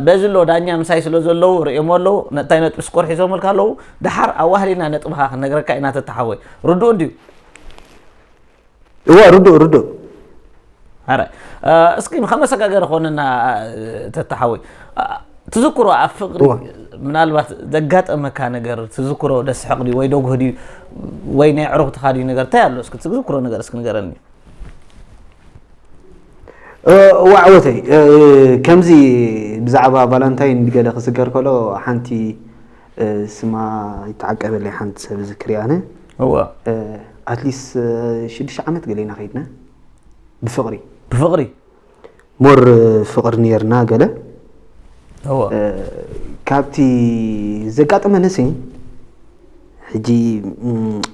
በዚ ኣሎ ዳኛ ምሳይ ስለ ዘለዉ ርእዮም ኣለዉ ነታይ ነጥቢ ስኮር ሒዞምልካ ኣለዉ ድሓር ኣዋህሊና ነጥብኻ ክንነግረካ ኢና ተተሓወይ ርዱእ እንድዩ እዋ ርዱእ ርዱእ ኣረ እስኪ ከመሰጋገሪ ኮነና ተታሓወይ ትዝክሮ ኣብ ፍቅሪ ምናልባት ዘጋጠመካ ነገር ትዝክሮ ደስሕቕ ድዩ ወይ ደጉህ ድዩ ወይ ናይ ዕሩኽትኻ ድዩ ነገር እንታይ ኣሎ እስኪ ትዝክሮ ነገር እስኪ ንገረኒ ዋዕወተይ ከምዚ ብዛዕባ ቫላንታይን ብገለ ክዝገር ከሎ ሓንቲ ስማ ይተዓቀበለይ ሓንቲ ሰብ ዝክሪ ኣነ እዋ ኣትሊስ ሽዱሽተ ዓመት ገለ ኢና ከይድና ብፍቕሪ ብፍቕሪ ሞር ፍቕሪ ነርና ገለ እዋ ካብቲ ዘጋጠመንሲ ሕጂ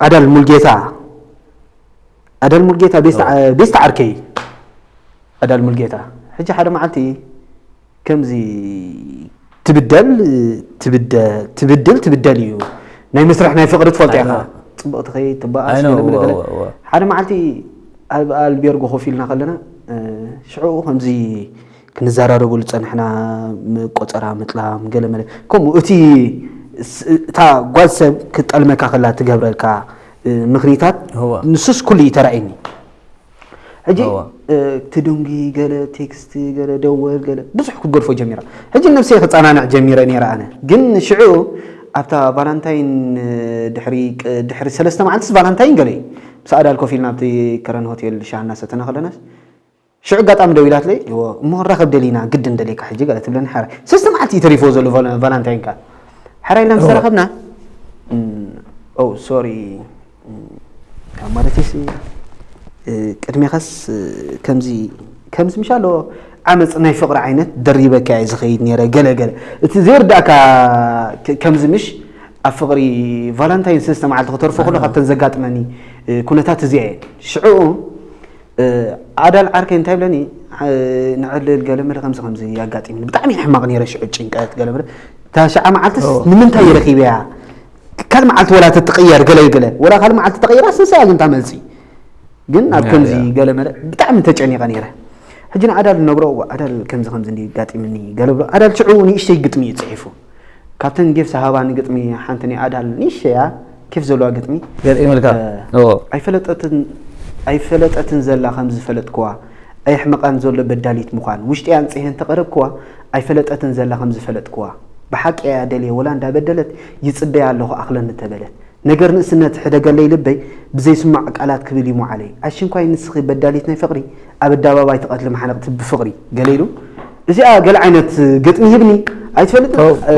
ኣዳል ሙልጌታ ኣዳል ሙልጌታ ቤስታ ዓርከይ ኣዳል ሙልጌታ ሕጂ ሓደ መዓልቲ ከምዚ ትብደል ትብደ ትብድል ትብደል እዩ ናይ መስርሕ ናይ ፍቅሪ ትፈልጦ ኢኻ ጽቡቅ ትኸይድ ትበኣስ ገለ መለ ገለ ሓደ መዓልቲ ኣብ ኣልቤርጎ ኮፍ ኢልና ከለና ሽዑ ከምዚ ክንዘራረበሉ ጸንሕና ቆጸራ ምጥላም ገለ መለ ከምኡ እቲ እታ ጓል ሰብ ክትጠልመካ ከላ ትገብረልካ ምኽሪታት ንሱስ ኩሉ እዩ ተራእየኒ ሕጂ ትድንጉ ገለ ቴክስት ገለ ደወል ገለ ብዙሕ ክትገድፎ ጀሚራ ሕጂ ነብሰይ ክፀናንዕ ጀሚረ ነይረ ኣነ ግን ሽዑ ኣብታ ቫላንታይን ድሕሪ ድሕሪ ሰለስተ መዓልትስ ቫላንታይን ገለ እዩ ምስ ኣዳል ኮፍ ኢልና ኣብቲ ከረን ሆቴል ሻሃ እናሰተና ከለናስ ሽዑ ኣጋጣሚ ደዊላትለይ እሞ ንራኸብ ደሊና ግድን ደልየካ ሕጂ ገለ ትብለኒ ሓራይ ሰለስተ መዓልቲ እዩ ተሪፎ ዘሎ ቫላንታይን ከኣ ሓራይ ኢልና ምስ ተራኸብና ኦ ሶሪ ካብ ማለተይሲ ቅድሜኻስ ከምዚ ከምዚ ምሽ ኣሎ ዓመፅ ናይ ፍቕሪ ዓይነት ደሪበካ እየ ዝኸይድ ነይረ ገለ ገለ እቲ ዘይርዳእካ ከምዚ ምሽ ኣብ ፍቕሪ ቫላንታይን ሰለስተ መዓልቲ ክተርፎ ከሎ ካብተን ዘጋጥመኒ ኩነታት እዚኣ እየን። ሽዑ ኣዳል ዓርከይ እንታይ ብለኒ፣ ንዕልል ገለመለ ከምዚ ከምዚ ኣጋጢምኒ፣ ብጣዕሚ ሕማቕ ነይረ ሽዑ፣ ጭንቀት ገለመለ። እታ ሽዓ መዓልትስ ንምንታይ ረኺበያ? ካልእ መዓልቲ ወላ ተትቕየር ገለ ገለ፣ ወላ ካልእ መዓልቲ ተቐይራ ስንሳ ግን ታመልሲ። ግን ኣብ ከምዚ ገለመለ ብጣዕሚ ተጨኒቐ ነይረ። ሕጂ ንኣዳል ነግሮ፣ ኣዳል ከምዚ ከምዚ እንዲ ጋጢምኒ ገለ ብሎ፣ ኣዳል ሽዑ ንእሽተይ ግጥሚ እዩ ጽሒፉ። ካብተን ጌፍ ዝሃባኒ ግጥሚ ሓንቲ ናይ ኣዳል ንእሽተያ ኬፍ ዘለዋ ግጥሚ። ገጢምልካ? እ፣ ኦ። ኣይፈለጠትን፣ ኣይፈለጠትን ዘላ ከም ዝፈለጥክዋ፣ ኣየሕመቓን ዘሎ በዳሊት ምዃን፣ ውሽጢ ኣንጺሄ እንተቐረብክዋ፣ ኣይፈለጠትን ዘላ ከም ዝፈለጥክዋ፣ ብሓቂ እያ ደልየ፣ ወላ እንዳበደለት ይጽበያ ኣለኹ ኣኽለኒ ተበለት። ነገር ንእስነት ሕደገለይ ልበይ፣ ብዘይስማዕ ቃላት ክብል እዩ ሞዓለይ። ኣሽንኳይ ንስኺ በዳሊት ናይ ፍቕሪ፣ ኣብ ኣደባባይ ትቐትሊ መሓነቕቲ ብፍቕሪ፣ ገለ ኢሉ። እዚኣ ገለ ዓይነት ግጥሚ ሂብኒ፣ ኣይትፈልጥን? ኦ፣ ኦ፣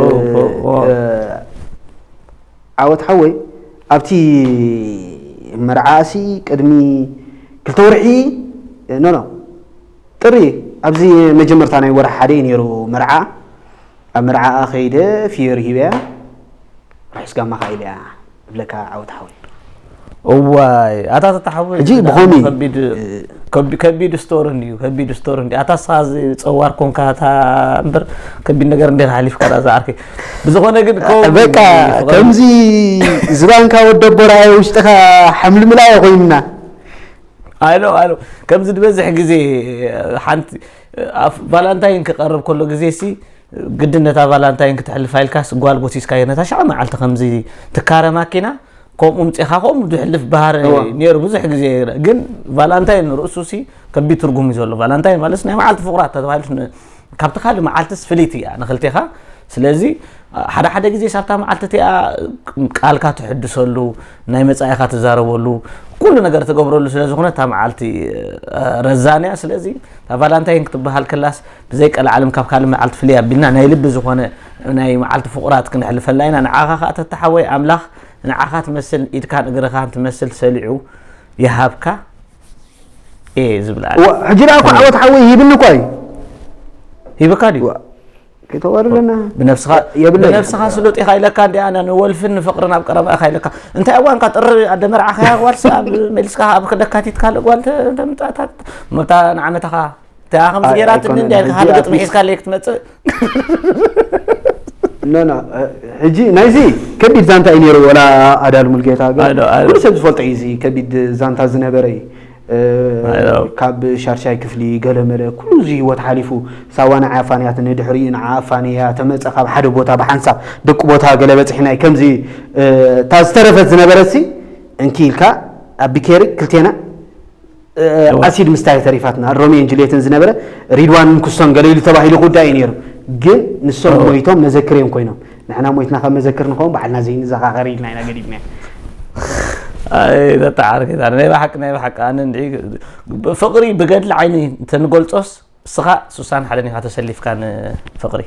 ኦ፣ ኦ፣ ኦ። እ፣ ዓወት ሓወይ፣ ኣብቲ መርዓሲ ቅድሚ ክልተ ወርሒ፣ ኖ፣ ኖ፣ ጥሪ፣ ኣብዚ መጀመርታ ናይ ወርሒ ሓደ እዩ ነይሩ መርዓ። ኣብ መርዓኣ ከይደ ፍዮሪ ሂበያ፣ ርሑስ ጋማ ከኣ ኢለያ እብለካ ዓወት ሓወይ። እዋይ፣ ኣታ ተተሓወይ፣ ሕጂ ብጣዕሚ ብኸመይ? ከቢድ፣ እ፣ ከቢ-፣ ከቢድ ስቶሪ እንድዩ፣ ከቢድ ስቶሪ እንድዩ። ኣታ ንስኻ እዚ ጸዋር ኮንካ፣ እታ እምበር ከቢድ ነገር እንዲኻ ሓሊፍካ፣ እዛ ዓርከይ። ብዝኾነ ግን፣ ከምኡ በቃ፣ ፍቕሪ ከምዚ ዝባንካ ወዲ ኣቦ ረኣየ ውሽጥኻ ሓምልምላየ ኮይንና። ኣይ ኖ፣ ኣይ ኖ። ከምዚ ዝበዝሕ ግዜ ሓንቲ፣ ኣብ ቫላንታይን ክቐርብ ከሎ ግዜ ሲ፣ ግድን ነታ ቫላንታይን ክትሕልፋ ኢልካስ ጓል ጎሲስካዮ፣ ነታ ሽዓ መዓልቲ ከምዚ ትካረ ማኪና፣ ከምኡ ምጺኻ፣ ከምኡ ዝሕልፍ ባህሪ እዋ። ነይሩ ብዙሕ ግዜ። ግን ቫላንታይን ርእሱ ሲ ከቢድ ትርጉም እዩ ዘሎ። ቫላንታይን ማለት ናይ መዓልቲ ፍቑራት ተባሂሉ ን-፣ ካብቲ ካልእ መዓልትስ ፍልይቲ እያ ንኽልቴኻ። ስለዚ ሓደ ሓደ ግዜ ሳብታ መዓልቲ እቲኣ ቃልካ ትሕድሰሉ፣ ናይ መጻኢኻ ትዛረበሉ፣ ኩሉ ነገር ትገብረሉ ስለ ዝኾነ እታ መዓልቲ፣ እ፣ ረዛን እያ። ስለዚ እታ ቫላንታይን ክትበሃል ከላስ ብዘይ ቀልዓለም ካብ ካልእ መዓልቲ ፍልይ ኣቢልና ናይ ልቢ ዝኾነ ናይ መዓልቲ ፍቑራት ክንሕልፈላ ኢና። ንዓኻ ኸኣ ተተሓወይ ኣምላኽ ንዓኻ ትመስል ኢድካን እግርኻን ትመስል ሰሊዑ ይሃብካ እየ ዝብል ኣነ። ዋ፣ ሕጂ ደኣ እኮ ዓወት ሓወይ ሂብኒ እኮ እዩ። ሂብካ ድዩ? ዋ፣ ከይተዋርደና። ብነብስኻ፣ የብለይ። ብነብስኻ ስሉጥ ኢኻ ኢለካ እንዲ ኣነ ንወልፍን ንፍቕርን ኣብ ቀረባ ኢኻ ኢለካ። እንታይ እዋንካ ጥሪ ኣደ መርዓኻ እያ ጓልሲ ኣብ መሊስካ ኣብ ለካቲት ካልእ ጓል ተ-፣ ተምጻእታት መታ ንዓመታኻ እታ ከምዚ ኣይ፣ ጌራትኒ ኣይኮነን። እንዲያ ኢልካ ሕጂ ሓደ ግጥሚ ኣትሊስት ሒዝካለይ ክትመጽእ። ኖ፣ ኖ፣ እ፣ ሕጂ ናይዚ ከቢድ ዛንታ እዩ ነይሩ፣ ወላ ኣዳል ሙልጌታ ግን ኣዶ፣ ኣዶ። ኩሉ ሰብ ዝፈልጦ እዩ፣ እዚ ከቢድ ዛንታ ዝነበረ እዩ። እ፣ ኣዶ። ካብ ሻድሻይ ክፍሊ ገለመለ ኩሉ እዚ ህይወት ሓሊፉ፣ ሳዋ ንዓ ኣፋንያትኒ፣ ድሕሪኡ ንዓ ኣፋንያ ተመጸ፣ ካብ ሓደ ቦታ ብሓንሳብ ደቂ ቦታ ገለ በጺሕና እዩ። ከምዚ፣ እ፣ እታ ዝተረፈት ዝነበረሲ እንኪ ኢልካ ኣብ ቢኬሪ ክልቴና እ፣ እወ። ኣሲድ ምስታይ ተሪፋትና፣ ሮሚዮን ጁልየትን ዝነበረ ሪድዋንን ክሶን ገለ ኢሉ ተባሂሉ ጉዳይ እዩ ነይሩ። ግን ንሶም እወ። ሞይቶም መዘክር እዮም ኮይኖም። ንሕና ሞይትና ከም መዘክር ንኸውን ባዕልና ዘይንዘኻኸር ኢልና ኢና ገዲፍና። ኣይ፣ ተተዓርኪታ። ናይ ብሓቂ፣ ናይ ብሓቂ፣ ኣነ እንድዒ ፍቕሪ ብገድሊ ዓይኒ እንተንገልጾስ፣ እስኻ ሱሳን ሓደን ኢኻ ተሰሊፍካ ንፍቕሪ።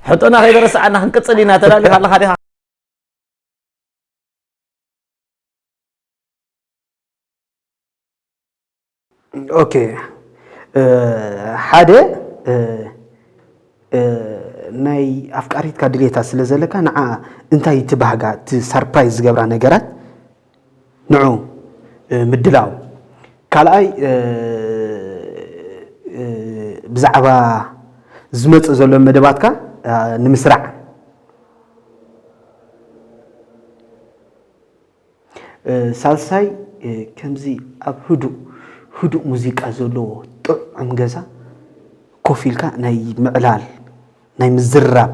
ሕቶና ከይተረስዓና ክንቅጽል ኢና። ተዳሊኻ ኣለኻ ዲኻ? ኦኬ፣ እ፣ ሓደ፣ እ፣ እ፣ ናይ ኣፍቃሪትካ ድሌታት ስለ ዘለካ ንዓ እንታይ እቲ ባህጋ፣ እቲ ሳርፕራይዝ ዝገብራ ነገራት ንዑ፣ እ፣ ምድላው። ካልኣይ፣ እ፣ እ፣ ብዛዕባ ዝመጽእ ዘሎ መደባትካ፣ እ፣ ንምስራዕ። እ፣ ሳልሳይ፣ እ፣ ከምዚ ኣብ ህዱእ፣ ህዱእ ሙዚቃ ዘለዎ ጥዑም ገዛ ኮፍ ኢልካ ናይ ምዕላል፣ ናይ ምዝራብ።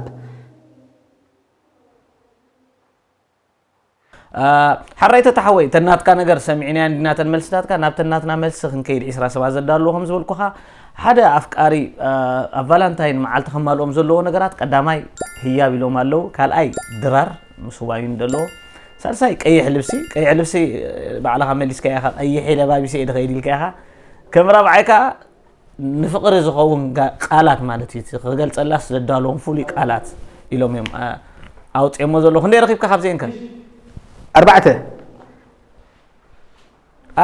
እ፣ ሓራይ ተታሓወይ፣ ተናትካ ነገር ሰሚዕናያ እንዲና፣ ተን መልስታትካ። ናብ ተናትና መልሲ ክንከይድ ዒስራ ሰባት ዘዳልዎ ከም ዝበልኩኻ፣ ሓደ ኣፍቃሪ፣ እ፣ ኣብ ቫላንታይን መዓልቲ ከማልኦም ዘለዎ ነገራት፣ ቀዳማይ ህያብ ኢሎም ኣለዉ፣ ካልኣይ ድራር ምስ ዋይን ዘለዎ፣ ሳልሳይ ቀይሕ ልብሲ። ቀይሕ ልብሲ፣ እ፣ ባዕልኻ መሊስካ ኢኻ፣ ቀይሕ ኢለ ባቢሰ እየ ድኸይድ ኢልካ ኢኻ። ከም ራብዓይ ከኣ ንፍቕሪ ዝኸውን ጋ-፣ ቃላት ማለት እዩ። እቲ ክገልጸላስ ዘዳለዎም ፍሉይ ቃላት ኢሎም እዮም፣ እ፣ ኣውጺኦሞ ዘለዉ። ክንደይ ረኺብካ ካብዚአን ከ? ኣርባዕተ።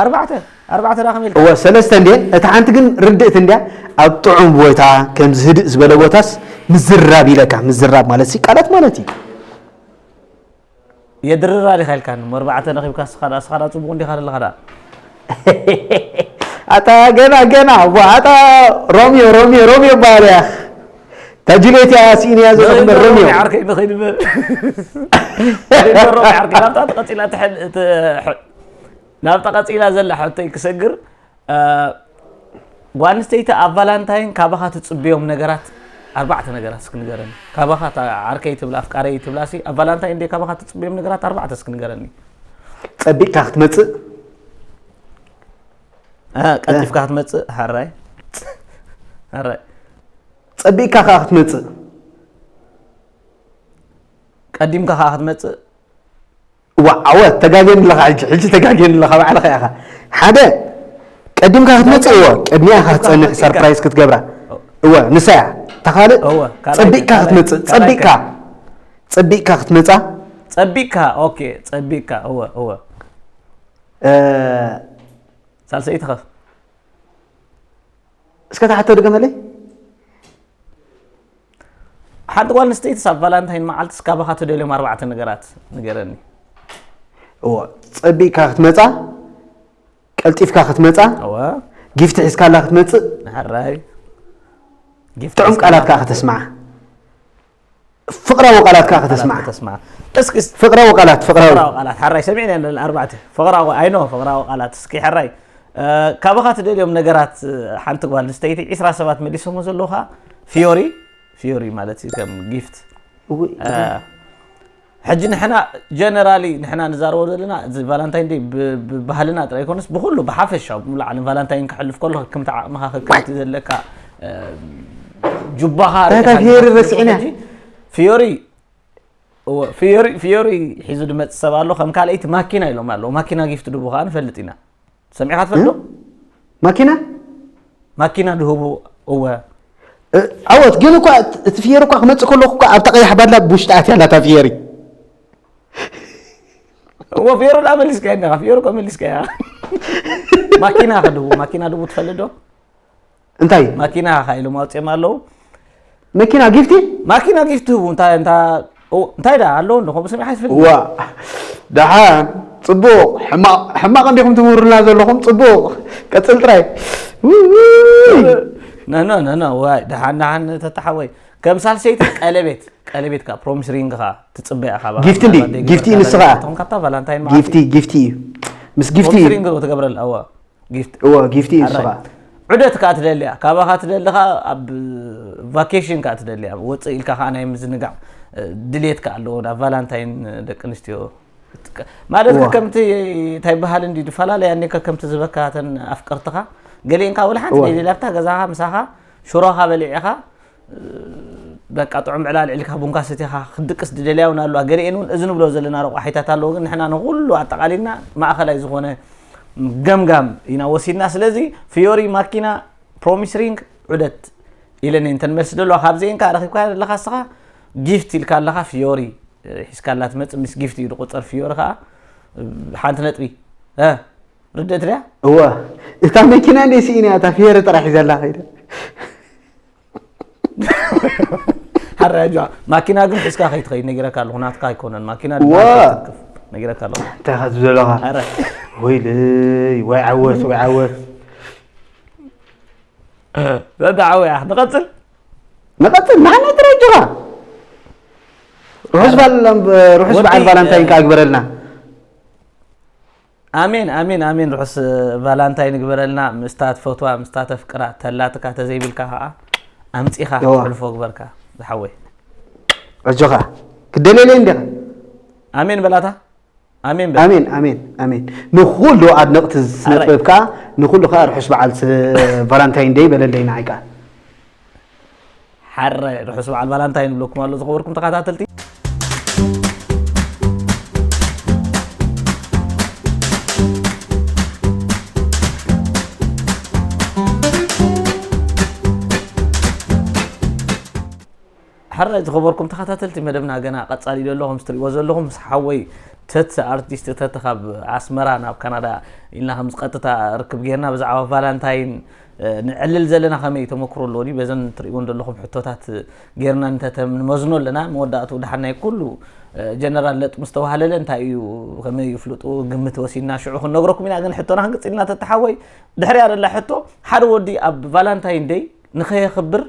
ኣርባዕተ ኣርባዕተ ዳ ከመይ ኢልካ? እወ ሰለስተ እንድየን። እታ ሓንቲ ግን ርድእቲ እንድያ። ኣብ ጥዑም ቦታ ከምዚ ህድእ ዝበለ ቦታስ ምዝራብ ኢለካ። ምዝራብ ማለት ሲ ቃላት ማለት እዩ። የድርራ ዲኻ ኢልካኒ እሞ ኣርባዕተ ረኺብካ ንስኻ ደኣ ንስኻ ደኣ ጽቡቕ እንዲኻ ዘለኻ ደኣ። ኣታ ገና ገና እዋ ኣታ ሮሚዮ ሮሚዮ ሮሚዮ ይበሃል እያ። እታ ጁልየት እያ ስኢነያ ዘለኹ እምበር ሮሚዮ። ዓርከይ ንኸይድ በል። ንኸይድ በል ሮሚ ዓርከይ ናብታ ተቐጺላ ትሕል እቲ ሕ- ናብታ ቀጺላ ዘላ ሕቶይ ክሰግር እ፣ ጓል ኣንስተይቲ ኣብ ቫላንታይን ካባኻ ትጽብዮም ነገራት ኣርባዕተ ነገራት እስኪ ንገረኒ። ካባኻ እታ ዓርከይ ትብላ ኣፍቃረይ ትብላ ሲ ኣብ ቫላንታይን ደይ ካባኻ ትጽብዮም ነገራት ኣርባዕተ እስኪ ንገረኒ። ጸቢቕካ ክትመጽእ እ፣ ቀልጢፍካ ክትመጽእ ሓራይ ሓራይ ጸቢቕካ ከኣ ክትመጽእ ቀዲምካ ከኣ ክትመጽእ ዋ ዓወት ተጋግየኒ ኣለኻ ሕጂ ሕጂ ተጋግየኒ ኣለኻ ባዕልኻ ኢኻ ሓደ ቀዲምካ ክትመጽእ እወ ቅድሚያ ኢኻ ክትጸንሕ ሰርፕራይዝ ክትገብራ እወ ንሳ እያ እታ ካልእ እወ፣ ካልኣይ ጸቢቕካ ካልኣይ ክትመጽእ ካልኣይ ጸቢቕካ ጸቢቕካ ክትመጻ ጸቢቕካ ኦኬ ጸቢቕካ እወ እወ እ፣ ሳልሰይቲ ኸ እስከ ተሓቶ ድገመለይ ሓንቲ ጓል ኣንስተይቲ ኣብ ቫላንታይን መዓልቲ እስካባኻ ትደልዮም ኣርባዕተ ነገራት ንገረኒ። እዎ ጸቢቕካ ክትመጻ ቀልጢፍካ ክትመጻ እወ ጊፍቲ ሒዝካላ ክትመጽእ ንሕራይ ጥዑም ቃላት ከዓ ከተስምዓ ፍቕራዊ ቃላት ከዓ ከተስምዓ ተስማ እስኪ ፍቕራዊ ቃላት ፍቕራዊ ፍቕራዊ ቃላት ሓራይ ሰሚዕና ኣለና ኣርባዕተ ፍቕራዊ ኣይኖ ፍቕራዊ ቃላት እስኪ ሕራይ እ፣ ካባኻ ትደልዮም ነገራት እ፣ ሓንቲ ጓል ኣንስተይቲ ዒስራ ሰባት መሊሶሞ ዘለዉ ከዓ ፊዮሪ ፊዮሪ ማለት እዩ ከም ጊፍት እውይ፣ እ፣ ሕጂ ንሕና ጀነራሊ ንሕና ንዛረቦ ዘለና እዚ ቫላንታይን ደይ ብ- ብባህልና ጥራይ ይኮነስ ብኩሉ ብሓፈሻ ብሙሉ ዓለም ቫላንታይን ክሕልፍ ከሎ ከከምቲ ዓቕምኻ ከከምቲ ዘለካ እ፣ ጁባኻ እንታይ ርኢኻ ፊዮሪ ንኻ ረሲዕና? ሕጂ ፊዮሪ እወ፣ ፊዮሪ ፊዮሪ ሒዙ ድመጽእ ሰብ ኣሎ ከም ካልኣይቲ ማኪና ኢሎም ኣለዉ ማኪና ጊፍት ድቡ ከዓ ንፈልጥ ኢና ሰሚዕካ ትፈልጥ ዶ ማኪና ማኪና ድህቡ እወ እ፣ ዓወት ግን እኳ እቲ ፍየሪ እኳ ክመፅእ ከለኩ እኳ ኣብታ ቀያሕ ባላ ብውሽጢ ኣትያ ኣላታ ፍየሪ እወ ፊዮሪ ዳ መሊስካ ኢኻ ፊዮሪ እኮ መሊስካ ኢኻ ማኪና ከድቡ ማኪና ድቡ ትፈልጥ ዶ እንታይ ማኪና ካ ኢሎም ኣውፅኦም ኣለዉ መኪና ጊፍቲ ማኪና ጊፍት ህቡ እንታይ እንታ ኦ፣ እንታይ ዳ ኣሎ እንዶ ከምኡ ሰሚዕካ ይትፈልጥ ዋ ደሓን ፅቡቕ ሕማቕ ሕማቕ እንዲኹም ትምህሩና ዘለኹም ፅቡቕ ቀፅል ጥራይ ውይ፣ ውይ። ነኖ ነኖ ዋይ ደሓን ደሓን ተተሓወይ ከም ሳልሰይቲ ቀለቤት ቀለቤት ካ ፕሮሚስ ሪንግ ካ ትፅበያ ካባ ጊፍቲ እንዲ ጊፍቲ ንስኻ ካብታ ቫላንታይን ጊፍቲ ጊፍቲ እዩ ምስ ጊፍቲ ፕሮሚስ እዩ ሪንግ ዶ ትገብረል ኣዋ ጊፍት እዎ ጊፍቲ እዩ ንስኻ ዑደት ከዓ ትደልያ ካባኻ ትደሊ ከዓ ኣብ ቫኬሽን ከዓ ትደልያ ወፅእ ኢልካ ከዓ ናይ ምዝንጋዕ ድሌት ከዓ ኣለዎ ናብ ቫላንታይን ደቂ ኣንስትዮ ማለት እዋ። ከምቲ እንታይ በሃል እንዲ ድፈላለያ እኔ ከምቲ ዝበካ ተን ኣፍቀርትኻ ገሊአን ከዓ ወላ ሓንቲ እዋ። ደይደልያ ኣብታ ገዛኻ ምሳኻ ሽሮኻ በሊዕኻ በቃ ጥዑም ዕላል ዕልካ ቡንካ ሰቲኻ ክድቅስ ድደልያ እውን ኣለዋ ገሊአን እውን እዚ ንብሎ ዘለና ረቋሒታት ኣለዎ ግን ንሕና ንኩሉ ኣጠቃሊልና ማእኸላይ ዝኾነ ገምጋም ኢና ወሲድና ስለዚ ፊዮሪ ማኪና ፕሮሚስ ሪንግ ዑደት ኢለን እንተን መልሲ ደለዋ ካብዚአን ከዓ ረኪብካ ዘለካ እስኻ ጊፍት ኢልካ ኣለካ ፊዮሪ ሒዝካላ ትመፅእ ምስ ጊፍት እዩ ዝቁፀር ፍዮሪ ከዓ ሓንቲ ነጥቢ እ፣ ርድእት ድያ እወ እታ መኪና እንደ ስኢና እያ እታ ፍየሪ ጥራሕ ሒዘላ ከይደ ሓረ ጃ ማኪና ግን ሒዝካ ከይትኸይድ ነጊረካ ኣለኹ ናትካ ኣይኮነን ማኪና እወ። ድማ ከይትትክፍ ነጊረካ ኣለኹ እንታይ ኢኻ ዝብለኻ ኣረ ወይለይ ወይ ዓወት ወይ ዓወት ዘዳዓወያ ንቐፅል ንቐፅል ንሓና ጥራይ ጆኻ ርሑስ ባል ርሑስ በዓል ወዲ- ቫላንታይን ከዓ ግበረልና ኣሜን ኣሜን ኣሜን ርሑስ ቫላንታይን ግበረልና ምስታ ትፈትዋ ምስታ ተፍቅራ ተላትካ ተዘይብልካ ከዓ ኣምፂኻ እዋ። ሕልፎ ግበርካ ዝሓወይ ኣጆኻ ክደልየለይ እንዲኻ ኣሜን በላታ ኣሜን በል ኣሜን ኣሜን ኣሜን ንኩሉ ኣድነቕቲ ስነጥበብ ከዓ ንኩሉ ከዓ ርሑስ በዓል ስ- ቫላንታይን ደይ በለለይ ንዓይ ከዓ ሓረ ርሑስ በዓል ቫላንታይን ይብለኩም ኣሎ ዝኸበርኩም ተኸታተልቲ ሕራይ ዝኸበርኩም ተኸታተልቲ መደብና ገና ቀጻሊ ዘሎ ከም ትሪእዎ ዘለኹም ምስ ሓወይ ተት ኣርቲስት ተት ካብ ኣስመራ ናብ ካናዳ ኢልና ከምዚ ቀጥታ ርክብ ጌርና ብዛዕባ ቫላንታይን ንዕልል ዘለና ከመይ ተመክሮ ኣሎ ድዩ? በዘን ትርእይወን ዘለኹም ሕቶታት ጌርና እንተተምንመዝኖ ኣለና። መወዳእትኡ ደሓን ናይ ኩሉ ጀነራል ለጥ ምስ ተዋህለለ እንታይ እዩ ከመይ እዩ ፍልጡ ግምት ወሲድና ሽዑ ክንነግረኩም ኢና። ግን ሕቶና ክንቅጽል ኢና ተተሓወይ። ድሕሪያ ዘላ ሕቶ ሓደ ወዲ ኣብ ቫላንታይን ደይ ንኸየኽብር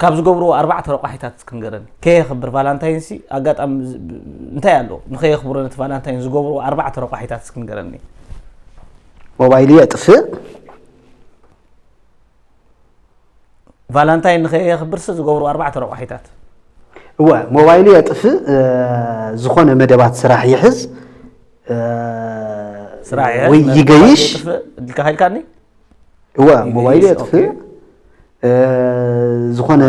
ካብ ዝገብርዎ ኣርባዕተ ረቋሒታት እስኪ ንገረኒ። ከየኽብር ቫላንታይንሲ ኣጋጣሚ ዝ- እንታይ ኣሎ ንኸየኽብሮ ነቲ ቫላንታይን ዝገብርዎ ኣርባዕተ ረቋሒታት እስኪ ንገረኒ። ሞባይሉ የጥፍእ። ቫላንታይን ንኸየኽብርሲ ዝገብርዎ ኣርባዕተ ረቋሒታት። እወ ሞባይሉ የጥፍእ። እ፣ ዝኾነ መደባት ስራሕ ይሕዝ። እ፣ ስራሕ ይሕዝ፣ ወይ መ- ይገይሽ። ይጥፍእ ኢልካ ከይልካኒ? እወ ይገይሽ፣ ሞባይሉ የጥፍእ። ኦኬ። እ፣ ዝኾነ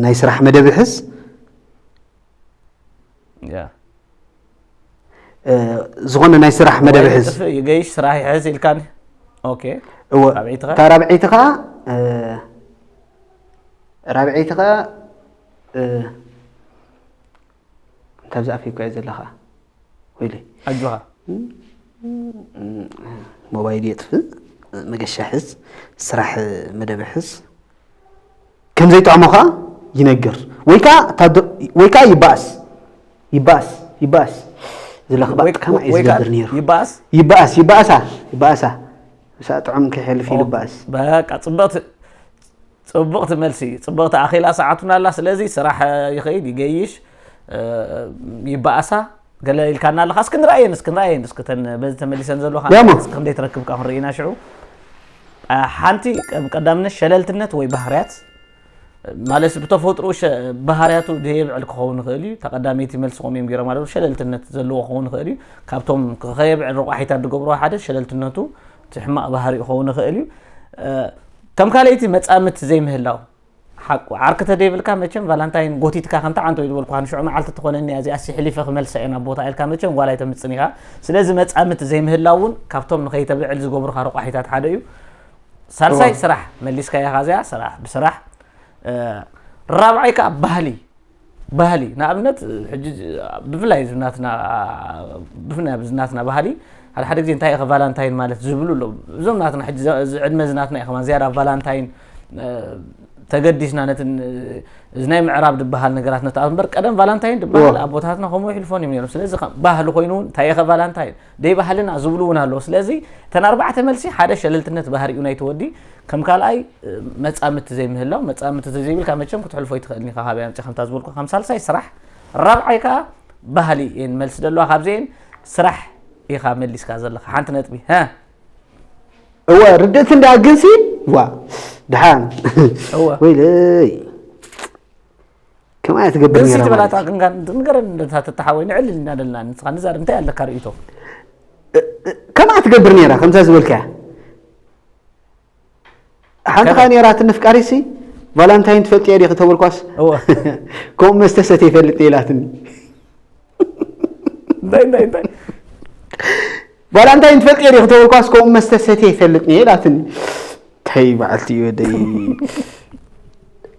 ናይ ስራሕ መደብ ይሕዝ። ያ። እ፣ ዝኾነ ናይ ስራሕ መደብ ይሕዝ። ይጥፍእ፣ ይገይሽ፣ ስራሕ ይሕዝ ኢልካኒ። ኦኬ። እወ ራብዐይቲ ኸ? እታ ራብዐይቲ ኸዓ እ፣ ራብዐይቲ ኸዓ እ፣ እንታ ኣብዚ ኣፈይ እኮ እየ ዘለኻ ወይለይ። ኣጆኻ። ሞባይል የጥፍእ፣ መገሻ ሕዝ፣ ስራሕ መደብ ሕዝ፣ ከም ዘይጥዕሞ ከዓ ይነግር ወይ ከዓ ታዶ- ወይ ከዓ ይባእስ ይባእስ ይባእስ ዝለኽባጥ ከማይ እዩ ዝገብር ነይሩ። ይባእስ ይባእስ ይባእሳ ይባእሳ ምሳ ጥዑም ከይሕልፍ ኢሉ ይባእስ። በቃ ጽብቕቲ ጽብቕቲ መልሲ እዩ። ጽብቕቲ ኣኺላ ሰዓቱን ኣላ። ስለዚ ስራሕ ይኸይድ ይገይሽ ይባእሳ ገለ ኢልካና ኣለኻ። እስኪ ንርኣየን እስኪ ንርኣየን እስኪ ተን በዚ ተመሊሰን ዘለዋ ያሞ። እስኪ ክንደይ ትረክብ ካ ክንርኢና ሽዑ። ሓንቲ ቀዳምነት ሸለልትነት ወይ ባህርያት ማለት ብተፈጥሮ ባህርያቱ ዘየብዕል ክኸውን ይኽእል እዩ። ተቐዳመይቲ መልሲ ከምኡ እዮም ገይሮም ኣለዉ። ሸለልትነት ዘለዎ ክኸውን ይኽእል እዩ። ካብቶም ከየብዕል ረቋሒታት ዝገብርዎ ሓደ ሸለልትነቱ እቲ ሕማቕ ባህሪ ክኸውን ይኽእል እዩ። ከም ካልኣይቲ መጻምድቲ ዘይምህላው ሓቁ ዓርኪ ተደይብልካ መቸም ቫላንታይን ጎቲትካ ከምታ ዓንቶ ዝበልኩኻ ንሽዑ መዓልቲ ትኾነኒ እያ እዚኣሲ ሕሊፈ ክመልሳ እየ ናብ ቦታ ኢልካ መቸም ጓል ኣይተምጽን ኢኻ። ስለዚ መጻምድቲ ዘይምህላው እውን ካብቶም ንኸይተብዕል ዝገብሩኻ ረቋሒታት ሓደ እዩ። ሳልሳይ ስራሕ መሊስካ ኢኻ እዚኣ ስራሕ ብስራሕ ራብዓይ ከዓ ባህሊ ባህሊ ንኣብነት ሕጂ ብፍላይ ዝናትና ብፍላይ ኣብዚ ናትና ባህሊ ሓደ ሓደ ግዜ እንታይ ኢኸ ቫላንታይን ማለት ዝብሉ ኣለዉ። እዞም ናትና ሕጂ እዚ ዕድመ ዝናትና እዩ ከማን ዝያዳ ቫላንታይን ተገዲስና ነትን እዚ ናይ ምዕራብ ዝበሃል ነገራት ነትኣብ እምበር ቀደም ቫላንታይን ዝበሃል ኣቦታትና ከምኡ ይሕልፎን እዮም ነይሮም። ስለዚ ባህሊ ኮይኑ እውን እንታይ ኢኸ ቫላንታይን ደይ ባህልና ዝብሉ እውን ኣለዉ። ስለዚ እተን ኣርባዕተ መልሲ ሓደ ሸለልትነት ባህሪኡ ናይቲ ወዲ ከም ካልኣይ መጻምድቲ ዘይምህላው መጻምድቲ ዘይብልካ መቸም ክትሕልፎ ይትኽእልን ኢኻ ካበይ ኣምጺ ከምታ ዝበልኩ ከም ሳልሳይ ስራሕ ራብዓይ ከዓ ባህሊ እየን መልሲ ዘለዋ ካብዚአን ስራሕ ኢኻ መሊስካ ዘለኻ ሓንቲ ነጥቢ ሀ እወ ርድእቲ እንዳ ግንሲ ዋ ድሓን እወ ወይለይ ከማያ ትገብር ግንሲ ነይራ ትበላታ ማለት እዩ። ክንጋን ንገረን እንደታ ተተሓወይ ንዕልል እናደልና ንስኻ ንዛር እንታይ ኣለካ ርእይቶ ከማያ ትገብር ነይራ ከምዛ ዝበልካያ ሓንቲ ከመይ? ካ ነይራትኒ ፍቃሪሲ ቫላንታይን ትፈልጥዮ ዲኺ ተበልኳስ እወ ከምኡ መስተ ሰትየ ይፈልጥ እየ ኢላትኒ እንታይ እንታይ እንታይ ቫላንታይን ትፈልጥዮ ዲኺ ተበልኳስ ከምኡ መስተ ሰትየ ይፈልጥ እየ ኢላትኒ እንታይ በዓልቲ እዩ ወደይ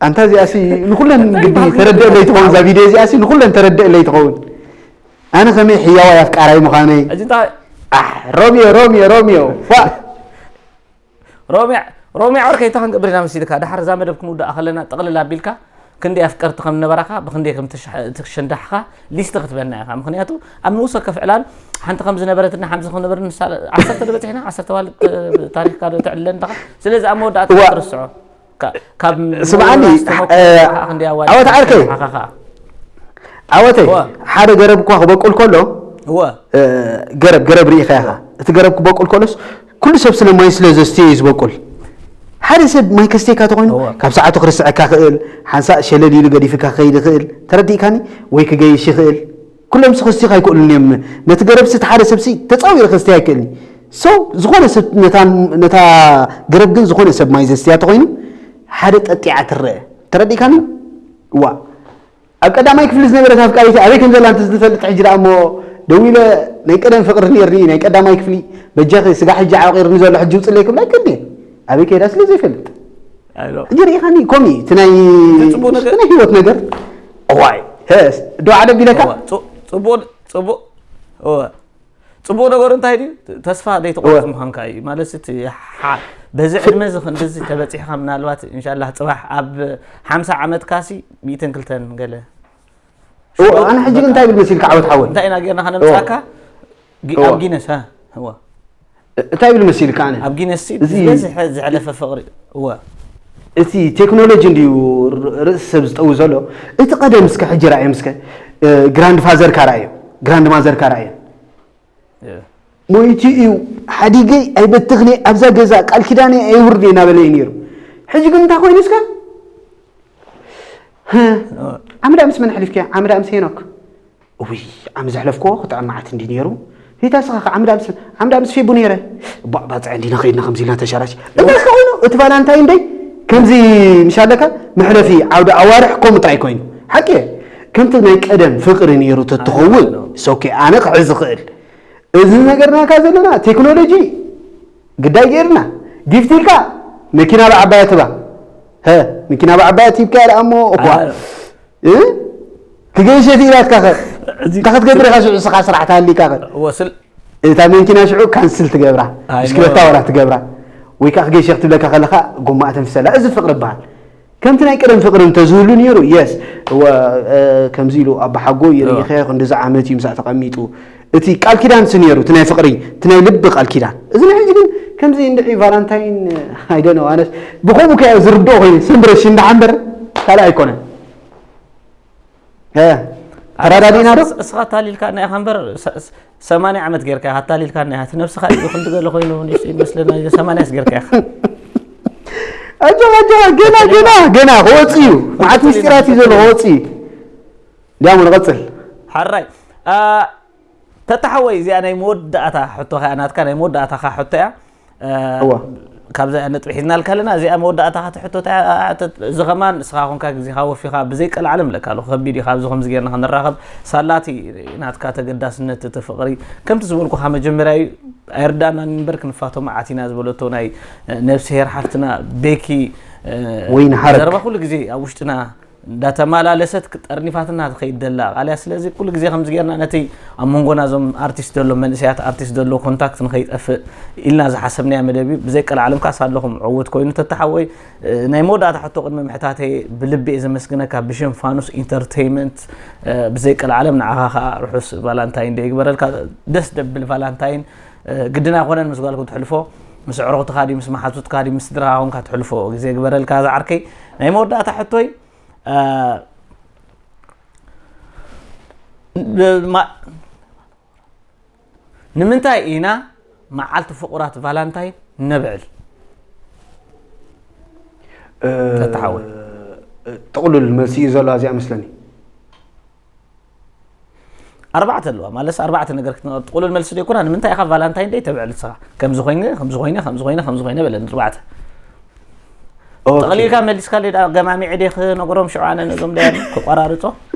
ኣንታ እዚኣሲ ንኩለን ግዲ ተረድእ ለይትኸውን እዛ ቪድዮ እዚኣሲ ንኩለን ተረድእ ለይትኸውን ኣነ ከመይ ሕያዋይ ኣፍቃራይ ምዃነይ ሕጂ እንታይ ኣሕ ሮሚዮ ሮሚዮ ሮሚዮ ዋ ሮሚዕ ሮሚዕ ወርከይ እንታይ ክንገብር ኢና መሲልካ ድሓር እዛ መደብ ክንውዳኣ ከለና ጥቕልል ኣቢልካ ክንደይ ኣፍቀርቲ ከም ነበራኻ ብክንደይ ከም ተሸ- ተሸንዳሕኻ ሊስት ክትበና ኢኻ ምክንያቱ ኣብ ንኡስ ወከፍ ዕላል ሓንቲ ከም ዝነበረትና ሓምዚ ክነበር ንሳ ዓሰርተ ዶ በፂሕና ዓሰርተ ዋልድ ታሪኽካ ዶ ተዕልለን ተኻ ስለዚ ኣብ መወዳእታ እዋ። ትርስዖ ካ- ካብ ስምዓኒ፣ ምውራስ ተመኩሮ እ፣ ከዓ ክንደይ ኣዋልድ ዓወት ዓርከይ። ሓኻኻ ዓወተይ እዋ። ሓደ ገረብ እኳ ክበቁል ከሎ እወ እ፣ ገረብ ገረብ ርኢኻ ኢኻ እቲ ገረብ ክበቁል ከሎስ ኩሉ ሰብ ስለ ማይ ስለ ዘስትዮ እዩ ዝበቁል ሓደ ሰብ ማይ ከስተካ ተኮይኑ እዋ። ካብ ሰዓቱ ክርስዐካ ክእል ሓንሳእ ሸለል ኢሉ ገዲፍካ ክኸይድ ይኽእል ተረዲእካኒ ወይ ክገይሽ ይኽእል ኩሎም ስኽስቲኻ ኣይክእሉን እዮም ነቲ ገረብሲ እቲ ሓደ ሰብሲ ተፃዊሩ ከስተያ ኣይክእልን ሰው ዝኾነ ሰብ ነታ ነታ ገረብ ግን ዝኾነ ሰብ ማይ ዘስትያ ተኮይኑ ሓደ ጠጢዓ ትረአ ተረዲእካኒ ዋ ኣብ ቀዳማይ ክፍሊ ዝነበረት ኣፍቃሪቲ ኣበይ ከም ዘላ እንተ ዝፈልጥ ሕጂ ደኣ እሞ ደዊለ ናይ ቀደም ፍቅሪ ነርኒ ናይ ቀዳማይ ክፍሊ በጃኺ ስጋ ሕጂ ዓቂርኒ ዘሎ ሕጂ ውፅለይ ክብላ ኣይክእል ኣበይ ከይዳ ስለ ዘይፈልጥ ኣሎ ሕጂ ርኢኻኒ ኮሚ እቲ ናይ እቲ ጽቡቅ ነገር- እቲ ናይ ህይወት ነገር እዋይ ዶ ዓደብ ኢለካ እዋ፣ ጽ- ጽቡቅ ጽቡቅ እወ። ጽቡቕ ነገሩ እንታይ ድዩ? ተስፋ ዘይትቆርጽ እወ። ምዃንካ እዩ። ማለት እቲ ሓ-፣ በዚ ዕድመ እዚ ክንድዚ ተበጺሕካ ምናልባት እንሻላህ ጽባሕ ኣብ ሓምሳ ዓመትካሲ ሚእትን ክልተን ገለ። እወ፣ ኣነ ሕጂ ግን እንታይ ብል መሲልካ ዓወት ሓወይ? እንታይ ኢና ጌርና ከነምጻካ? እወ። ጊ-፣ እወ። ኣብ ጊነስ፣ ሃ? እወ። እንታይ ብል መሲልካ ኣነ? ኣብ ጊነስ ሲ እዚ ዝበዝሐ ዝሕለፈ ፍቕሪ። እወ። እቲ ቴክኖሎጂ እንድዩ ር-፣ ርእሲ ሰብ ዝጠዊ ዘሎ። እቲ ቀደም እስከ ሕጂ ራእዮም እስከ፣ እ፣ ግራንድ ፋዘርካ ራእዮ፣ ግራንድ ማዘርካ ራእዮ። እ። ሞይቱ እዩ፣ ሓዲገይ ኣይበትኽን እየ፣ ኣብዛ ገዛ ቃል ኪዳነይ ኣይውርድ እየ እናበለ እዩ ነይሩ። ሕጂ ግን እንታይ ኮይኑ እስከ? ህ፣ ዓመዳ ምስ መን ኣሕሊፍክያ? ዓመዳ ምስ ሄኖክ። እውይ፣ ዓሚ ዘሕለፍክዎ ክጥዕም መዓት እንዲ ነይሩ። ሂታ ስኻ ከ ዓመዳ ምስ፣ ዓመዳ ምስ ፌቡ ነይረ። እቧዕ ባጽዕ እንዲና ከይድና ከምዚ ኢልና ተሻራሽ። እንታይ እስከ ኮይኑ? እቲ ቫላንታይን ደይ ከምዚ ምሽ ኣለካ መሕለፊ ዓውዲ ኣዋርሕ ከምኡ ጥራይ ኮይኑ። ሓቂ እየ። ከምቲ ናይ ቀደም ፍቕሪ ነይሩ ተትኸውን፣ ኣይ፣ ኖ፣ ኖ። ሶኬ፣ ኣነ ክሕዝ ዝኽእል። እዚ ነገርናካ ዘለና ቴክኖሎጂ ግዳይ ገይርና። ጊፍት ኢልካ መኪና ብዓባያ ትባ። ሀ፣ መኪና ብዓባያ ቲብካ ደኣ እሞ እኳ። ኣይ፣ እ? ክገይሸት ኢላትካ ኸ? እዚ እንታይ ክትገብር ኢኻ ሽዑ ንስኻ ስራሕ ተሃሊካ ኸ? ወስል እታ መኪና ሽዑ ካንስል ትገብራ። ኣይ፣ ብስክለታ ኖ። ዋላ ትገብራ። ወይ ከዓ ክገይሸ ክትብለካ ከለኻ ጎማ ኣተንፍሰላ። እዚ ፍቕሪ ይበሃል። ከምቲ ናይ ቀደም ፍቕሪ እንተዝህሉ ነይሩ፣ የስ፣ እወ፣ እ፣ ከምዚ ኢሉ ኣባሓጎ ይርኢኸ፣ ኣዎ። ክንድዚ ዓመት እዩ ምሳእ ተቐሚጡ። እቲ ቃል ኪዳን ሲ ነይሩ፣ እቲ ናይ ፍቕሪ፣ እቲ ናይ ልቢ ቃል ኪዳን። እዚ ናይ ሕጂ ግን ከምዚ እንድዒ ቫላንታይን፣ I don't know፣ ኣነስ ብኸምኡ ከ ዝርድኦ ኮይኑ፣ ሰምብረሽ እንዳሓንበር ካልእ ኣይኮነን። እ፣ ተረዳዲእና ዶ? እስ-፣ እስኻ ኣታሊልካና ኢኻ እምበር፣ ሰ-፣ ስ-፣ ሰማንያ ዓመት ጌርካ ኢኻ ኣታሊልካና ኢኻ። እቲ ነብስኻ እዩ ክንዲ ገለ ኮይኑ ንእሽተይ ይመስለና፣ ሰማንያስ ጌርካ ኢኻ። ኣጆኻ፣ ኣጆኻ፣ ገና፣ ገና፣ ገና ክወጽእ እዩ። መዓት ምስጢራት እዩ ዘሎ፣ ክወጽእ እዩ። ዲያሞ ንቐጽል። ሓራይ። አ፣ ተታሓወይ፣ እዚኣ ናይ መወዳእታ ሕቶኻ እያ፣ ናትካ ናይ መወዳእታኻ ሕቶ እያ። እ፣ እዋ። ካብዛ ነጥቢ ሒዝናልካ ኣለና። እዚኣ መወዳእታኻ ትሕቶ እታ፣ እዚ ኸማን ንስኻ ኾንካ ግዜኻ ወፊኻ ብዘይ ቀልዓለም እብለካ ኣለኹ። ከቢድ እዩ፣ ካብዚ ከምዚ ጌርና ክንራኸብ። ሳላቲ ናትካ ተገዳስነት እቲ ፍቕሪ፣ ከምቲ ዝበልኩኻ መጀመርያ እዩ፣ ኣይርዳእናን እምበር ክንፋቶ መዓት ኢና ዝበለቶ ናይ፣ እ፣ ነብስሄር ሓፍትና ቤኪ፣ እ፣ ወይኒ ሓረግ። ዘረባ ኩሉ ግዜ ኣብ ውሽጥና እንዳተመላለሰት ክጠርኒፋትና ትኸይድ ደላ ቃል እያ። ስለዚ ኩሉ ግዜ ከምዚ ጌርና ነቲ ኣብ መንጎና እዞም ኣርቲስት ዘሎ መንእሰያት ኣርቲስት ዘሎ ኮንታክት ንኸይጠፍእ ኢልና ዝሓሰብናዮ መደብ እዩ። ብዘይ ቀልዓለም ካስ ኣለኹም ዕዉት ኮይኑ ተተሓወይ። እ፣ ናይ መወዳእታ ሕቶ ቅድሚ ምሕታተይ ብልቢ እየ ዘመስግነካ ብሽም ፋኑስ ኢንተርቴይመንት፣ እ፣ ብዘይ ቀልዓለም ንዓኻ ኸኣ ርሑስ ቫላንታይን ደይ ይግበረልካ። ደስ ደብል ቫላንታይን፣ እ፣ ግድን ኣይኮነን ምስ ጓልኩም ትሕልፎ፣ ምስ ኣዕሩኽትኻ ድዩ ምስ መሓዙትካ ድዩ ምስ ስድራኻ ኮንካ ትሕልፎ ግዜ ይግበረልካ ዝዓርከይ። ናይ መወዳእታ ሕቶይ እ፣ ማ-፣ ንምንታይ ኢና መዓልቲ ፍቑራት ቫላንታይን ነብዕል? እ፣ ተተሓወይ። ጥቕሉል መልሲ እዩ ዘለዋ እዚኣ መስለኒ። ኣርባዕተ ኣለዋ፣ ማለትስ ኣርባዕተ ነገር ክትነቕር፣ ጥቕሉል መልሲ ዶ ይኮና? ንምንታይ ኢኻ ቫላንታይን ደይ ተብዕል ንስኻ? ከምዚ ኮይነ፣ ከምዚ ኮይነ፣ ከምዚ ኮይነ፣ ከምዚ ኮይነ በለኒ፣ ኣርባዕተ። ኦኬ። ጠቕሊልካ መሊስካለይ ደኣ፣ ገማሚዐ ደይ ክነግሮም ሽዑ ኣነ ነዞም ደያኑ ክቆራርጾ?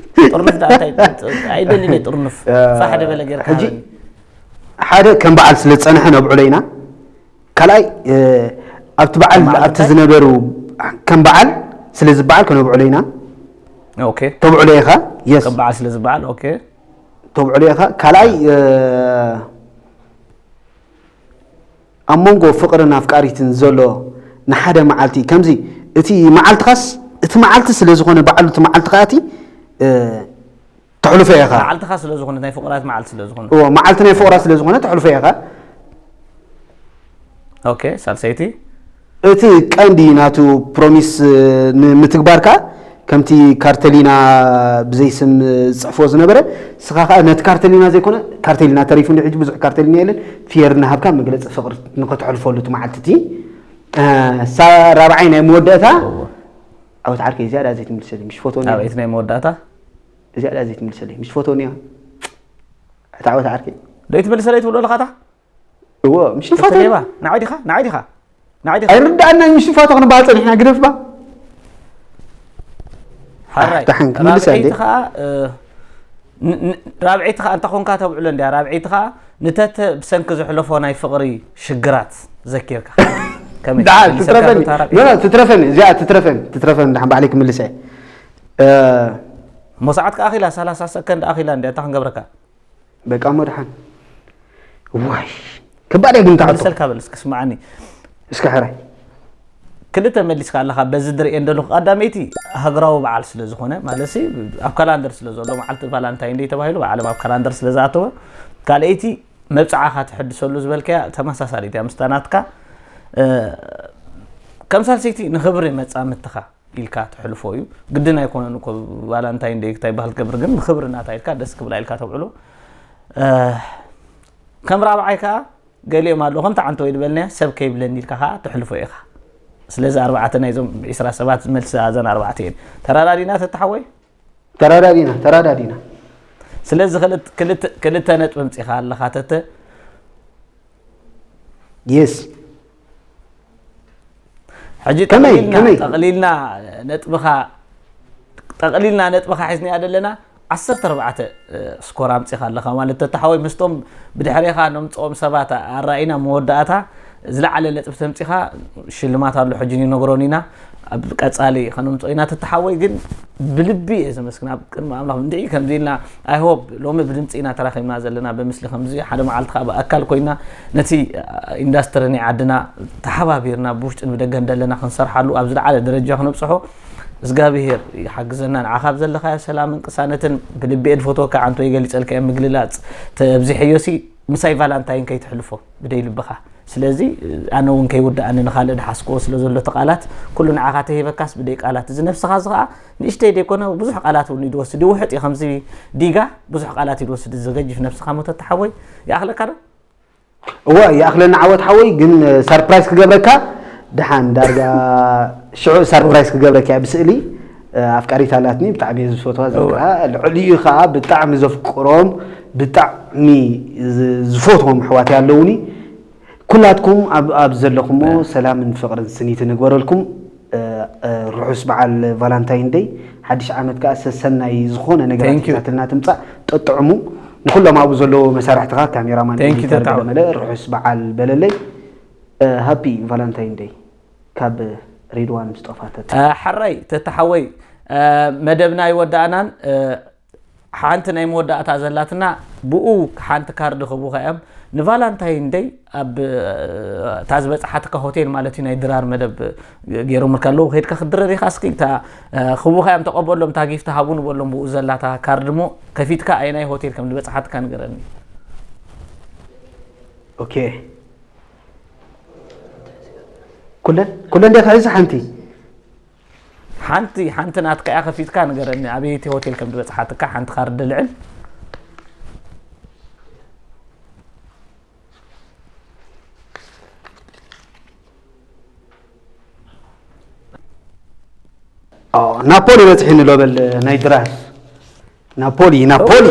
ጥርኑፍ ደኣ እንታይ፣ ኣይደልን እየ ጥርኑፍ። እ፣ ፋሕ ደበለ ጌርካ ሕጂ ሃበኒ። ሓደ ከም በዓል ስለ ዝጸንሐ ነብዕሎ ኢና። ካልኣይ፣ እ፣ ኣብቲ በዓል፣ ከም በዓል ኣብቲ እንታይ? ዝነበሩ ከም በዓል ስለ ዝበዓል ከነብዕሎ ኢና። ኦኬ። ተብዕሎ ኢኻ? የስ። ከም በዓል ስለ ዝበዓል፣ ኦኬ። ተብዕሎ ኢኻ። ካልኣይ፣ እ፣ ኣብ መንጎ ፍቕርን ኣፍቃሪትን ዘሎ ንሓደ መዓልቲ፣ ከምዚ፣ እቲ መዓልትኻስ፣ እቲ መዓልቲ ስለ ዝኾነ፣ በዓሉ እቲ መዓልቲ ከኣ እቲ፣ እ፣ ተሕልፎ ኢኻ። መዓልትኻ ስለ ዝኾነት፣ ናይ ፍቑራት መዓልቲ ስለ ዝኾነ። እዎ፣ መዓልቲ ናይ ፍቑራት ስለ ዝኾነ ተሕልፎ ኢኻ። ኦኬ፣ ሳልሰይቲ? እቲ ቀንዲ ናቱ ፕሮሚስ፣ እ፣ ንምትግባር ከኣ፣ ከምቲ ካርተሊና ብዘይ ስም ዝጽሕፎ ዝነበረ፣ ንስኻ ከኣ ነቲ ካርተሊና ዘይኮነ፣ ካርተሊና ተሪፉ እንዲ ሕጂ ብዙሕ ካርተሊና የለን፣ ፊየር እናሃብካ መግለጺ ፍቕሪ ንኸተሕልፈሉ እቲ መዓልቲ እቲ። እ፣ ሳ-፣ ራብዓይ ናይ መወዳእታ፣ እዎ። ዓወት ዓርከይ፣ እዚኣ ደኣ ዘይትምልሰለይ፣ ምሽ ፎቶ እኒኣ። ኣበይቲ ናይ መወዳእታ? እዚኣ ደኣ ዘይትምልሰለይ፣ ምሽ ፎቶ እኒኣ። እታ ዓወት ዓርከይ። ደይትምልሰለይ ትብሎ ኣለኻ እታ? እዎ፣ ምሽ ፎቶ ተሌባ፣ እኒኣ። ንዓይ ዲኻ? ንዓይ ዲኻ? ንዓይ ዲኻ? ኣይርድኣናን፣ ምሽ ፎቶ ክንበሃል ጸኒሕና፣ ግደፍባ። ሓራይ። ደሓን፣ ክምልስ ራብዐይቲ ኣንዴ። ኸኣ፣ እ፣ ን-፣ ን-፣ ራብዐይቲ ኸኣ እንተ ኾንካ ተብዕሎ እንድያ፣ ራብዐይቲ ኸኣ ንተተ ብሰንኪ ዘሕለፎ ናይ ፍቕሪ ሽግራት ዘኪርካ። ከመይ? ደሓን፣ ትምልሰልካ ትትረፈኒ። እታ ራብዐይቲ? ኖ፣ ኖ፣ ትትረፈኒ። እዚኣ ትትረፈኒ። ትትረፈኒ፣ ደሓን ባዕለይ ክምልስ እየ። እ፣ እሞ ሰዓት ከኣ ኣኺላ፣ ሰላሳ ሰከንድ ኣኺላ እንድያ፣ እንታይ ክንገብረካ? በቃ እሞ ደሓን። ዋይ፣ ከባድ እያ ግን ትሓቶ። መልሰልካ በል እስኪ ስምዓኒ። እስኪ ሕራይ። ክልተ መሊስካ ኣለኻ። በዚ ዝርእየን ዘለኹ ቀዳመይቲ ሃገራዊ በዓል ስለ ዝኾነ፣ ማለት ኣብ ካላንደር ስለ ዘሎ፣ መዓልቲ ቫላንታይን ደይ ተባሂሉ ብዓለም ኣብ ካላንደር ስለ ዝኣተወ፣ ካልኣይቲ መብጽዓኻ ትሕድሰሉ ዝበልካያ ተመሳሳሊት እያ ምስታ ናትካ። ከም ሳልሰይቲ ንኽብሪ መጻምድትኻ ኢልካ ትሕልፎ እዩ። ግድን ኣይኮነን እኮ ቫላንታይን ደይ እንታይ ባህል ትገብር፣ ግን ንኽብሪ ናታ ኢልካ ደስ ክብላ ኢልካ ተብዕሎ። ከም ራብዓይ ከዓ ገሊኦም ኣለዉ ከምቲ ዓንተ ወይ ዝበልናዮ ሰብ ከይብለኒ ኢልካ ከዓ ትሕልፎ ኢኻ። ስለዚ ኣርባዕተ ናይዞም ዒስራ ሰባት መልሲ እዘን ኣርባዕተ እየን። ተራዳዲና ተተሓወይ? ተራዳዲና ተራዳዲና። ስለዚ ክልተ ነጥቢ ምፂኻ ኣለኻ ተተ የስ ሕጂ ከመይ ጠቕሊልና ከመይ ጠቕሊልና ነጥብኻ ጠቕሊልና ነጥብኻ ሒዝናያ ዘለና ዓሰርተ ኣርባዕተ ስኮር ኣምፂኻ ኣለኻ ማለት ተተሓወይ ምስቶም ብድሕሬኻ ነምፅኦም ሰባት ኣራኢና መወዳእታ ዝለዓለ ነጥቢ ተምፂኻ ሽልማት ኣሎ ሕጂ ንነግሮን ኢና ኣብ ቀፃሊ ከነምፅኦ ኢና ተተሓወይ ግን ብልቢ እየ ዘመስግን ኣብ ቅድሚ ኣምላኽ እንድዒ ከምዚ ኢልና I hope ሎሚ ብድምፂ ኢና ተራኺብና ዘለና ብምስሊ ከምዚ ሓደ መዓልቲ ከዓ ብኣካል ኮይና ነቲ ኢንዳስትሪ ናይ ዓድና ተሓባቢርና ብውሽጥን ብደገን ዘለና ክንሰርሓሉ ኣብ ዝለዓለ ደረጃ ክነብፅሖ እግዚኣብሄር ይሓግዘና ንዓኻ ኣብ ዘለኻዮ ሰላምን ቅሳነትን ብልቢ እየ ዝፈትወካ ዓንቶ ይገሊፀልካ እየ ምግልላፅ ተብዚሐዮሲ ምሳይ ቫላንታይን ከይትሕልፎ ብደይ ልብኻ ስለዚ ኣነ እውን ከይውድኣኒ ንኻልእ ድሓስክዎ ስለ ዘሎ እቲ ቃላት ኩሉ ንዓኻ ተሂበካስ ብደይ ቃላት እዚ ነብስኻ እዚ ከዓ ንእሽተይ ደይኮነ ብዙሕ ቃላት እውን ይድወስድ ይውሕጥ እዩ ከምዚ ዲጋ ብዙሕ ቃላት ይድወስድ እዚ ገጅፍ ነብስኻ ሞ ተተሓወይ ይኣኽለካ ዶ እወ ይኣኽለኒ ዓወት ሓወይ ግን ሰርፕራይዝ ክገብረካ ድሓን ዳርጋ ሽዑ ሰርፕራይዝ ክገብረካ እያ ብስእሊ ኣፍቃሪት ኣላትኒ ብጣዕሚ እየ ዝፈትዋ ዘክራ ልዕሊኡ ከዓ ብጣዕሚ ዘፍቅሮም ብጣዕሚ ዝፈትዎም ኣሕዋት ኣለውኒ ኩላትኩም ኣብ ዘለኹሞ ሰላምን ፍቕርን ስኒት ንግበረልኩም ርሑስ በዓል ቫላንታይን ደይ ሓድሽ ዓመት ከዓ ሰሰናይ ዝኾነ ነገራት ሒዛትልና ትምፃእ ጠጥዕሙ ንኩሎም ኣብኡ ዘለዉ መሳርሕትኻ ካሜራማን ኤዲተር ገለመለ ርሑስ በዓል በለለይ ሃፒ ቫላንታይን ደይ ካብ ሪድዋን ምስጦፋ ተተ ሓራይ ተተሓወይ መደብና ይወዳእናን ሓንቲ ናይ መወዳእታ ዘላትና ብኡ ሓንቲ ካርድ ክቡኻ እዮም ንቫላንታይን ደይ ኣብ እታ ዝበፅሓትካ ሆቴል ማለት እዩ ናይ ድራር መደብ ገይሮምልካ ኣለዉ ከድካ ክትድረር ኢኻ እስኪ እታ ክቡኻ እዮም ተቐበሎም እታ ጊፍት ሃቡ ንበሎም ብኡ ዘላታ ካርድ ሞ ከፊትካ ኣየናይ ሆቴል ከም ዝበፅሓትካ ንገረኒ ኦኬ ኩለን ኩለን ዲያ ተሒዙ ሓንቲ ሓንቲ ሓንቲ ናትካ እያ ከፊትካ ንገረኒ ኣበይቲ ሆቴል ከም ዝበፅሓትካ ሓንቲ ካርድ ልዕል ናፖሊ በፅሒኒ ሎበል ናይ ድራር ናፖሊ ናፖሊ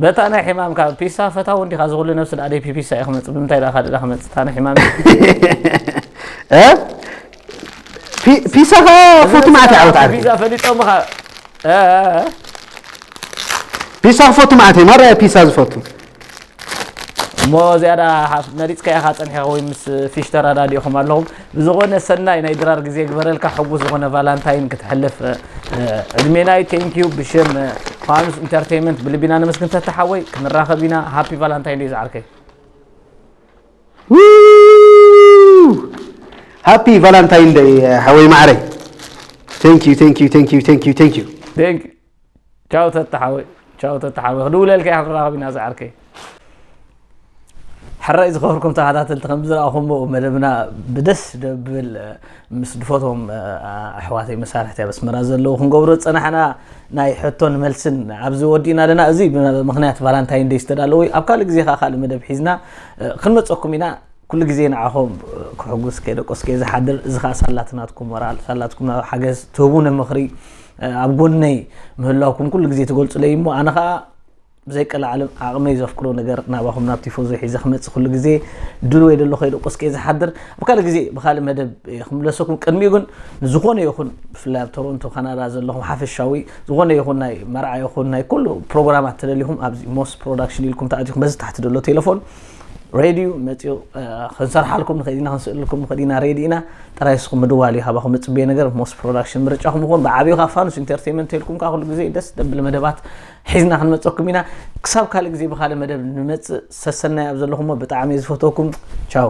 በታ ናይ ሕማምካ ፒሳ ፈታው እንዲኻ ዝኹሉ ነብሲ ዳ ደይ ፒሳ እዩ ክመፅእ ብምንታይ ዳ ካልእ ዳ ክመፅእ እታ ናይ ሕማም ፒሳ ኸ ፎቱ ማዕት ዓወት ዓርፊ ፒዛ ፈሊጦምኻ ፒሳ ክፈቱ ማዕት እዩ ማራ ፒሳ ዝፈቱ እሞ ዝያዳ መሪፅካ ኢኻ ፀኒሕኻ ወይ ምስ ፊሽ ተራዳዲእኹም ኣለኹም ብዝኾነ ሰናይ ናይ ድራር ግዜ ግበረልካ ሕጉስ ዝኾነ ቫላንታይን ክትሕልፍ ዕድሜናይ ቴንኪዩ ብሽም ፋኑስ ኢንተርቴይንመንት ብልቢና ነመስግን ተተሓወይ ክንራኸብ ኢና ሃፒ ቫላንታይን ደይ ዝዓርከይ ሃፒ ቫላንታይን ደይ ሓወይ ማዕረይ ቴንኪዩ ቴንኪዩ ቴንኪዩ ቴንኪዩ ቴንኪዩ ቻው ተተሓወይ ቻው ተተሓወይ ክድውለልካ እያ ክንራኸብ ኢና ዝዓርከይ ሕራይ ዝኸበርኩም ተኸታተልቲ ከም ዝረኣኹሞ መደብና ብደስ ደብል ምስ ድፈቶም ኣሕዋተይ መሳርሕቲ ኣብ ኣስመራ ዘለዉ ክንገብሮ ዝፀናሕና ናይ ሕቶን መልስን ኣብዚ ወዲእና ኣለና እዚ ምክንያት ቫላንታይን ደይ ዝተዳለወ ኣብ ካልእ ግዜ ከዓ ካልእ መደብ ሒዝና ክንመፀኩም ኢና ኩሉ ግዜ ንዓኹም ክሕጉስ ከይደቆስ ከይዝሓድር እዚ ከዓ ሳላትናትኩም ሞራል ሳላትኩም ሓገዝ ትህቡኒ ምኽሪ ኣብ ጎነይ ምህላውኩም ኩሉ ግዜ ትገልፁለይ እሞ ኣነ ከዓ ብዘይቀላዓለም ዓቕመይ ዘፍቅዶ ነገር ናባኹም ናብ ቲፎዞ ሒዘ ክመፅእ ኩሉ ግዜ ድልወይ ደሎ ከይደቆስ ከይዝሓድር ኣብ ካልእ ግዜ ብካልእ መደብ ክምለሰኩም ቅድሚኡ ግን ንዝኾነ ይኹን ብፍላይ ኣብ ቶሮንቶ ካናዳ ዘለኹም ሓፈሻዊ ዝኾነ ይኹን ናይ መርዓ ይኹን ናይ ኩሉ ፕሮግራማት ተደሊኹም ኣብዚ ሞስ ፕሮዳክሽን ኢልኩም ተኣቲኹም በዚ ታሕቲ ደሎ ቴሌፎን ሬድዩ መፅኡ ክንሰርሓልኩም ንኽእል ኢና፣ ክንስእልኩም ንኽእል ኢና። ሬዲ ኢና። ጥራይ እስኹም ምድዋል እዩ። ካባኹም ዝፅበየ ነገር ሞስ ፕሮዳክሽን ምርጫኹም ይኹን። ብዓብዩ ካብ ፋኑስ ኢንተርቴንመንት ኢልኩም ከዓ ኩሉ ግዜ ደስ ደብል መደባት ሒዝና ክንመፀኩም ኢና። ክሳብ ካልእ ግዜ ብካልእ መደብ ንመፅእ ሰሰናይ ኣብ ዘለኹሞ ብጣዕሚ እየ ዝፈትወኩም። ቻው።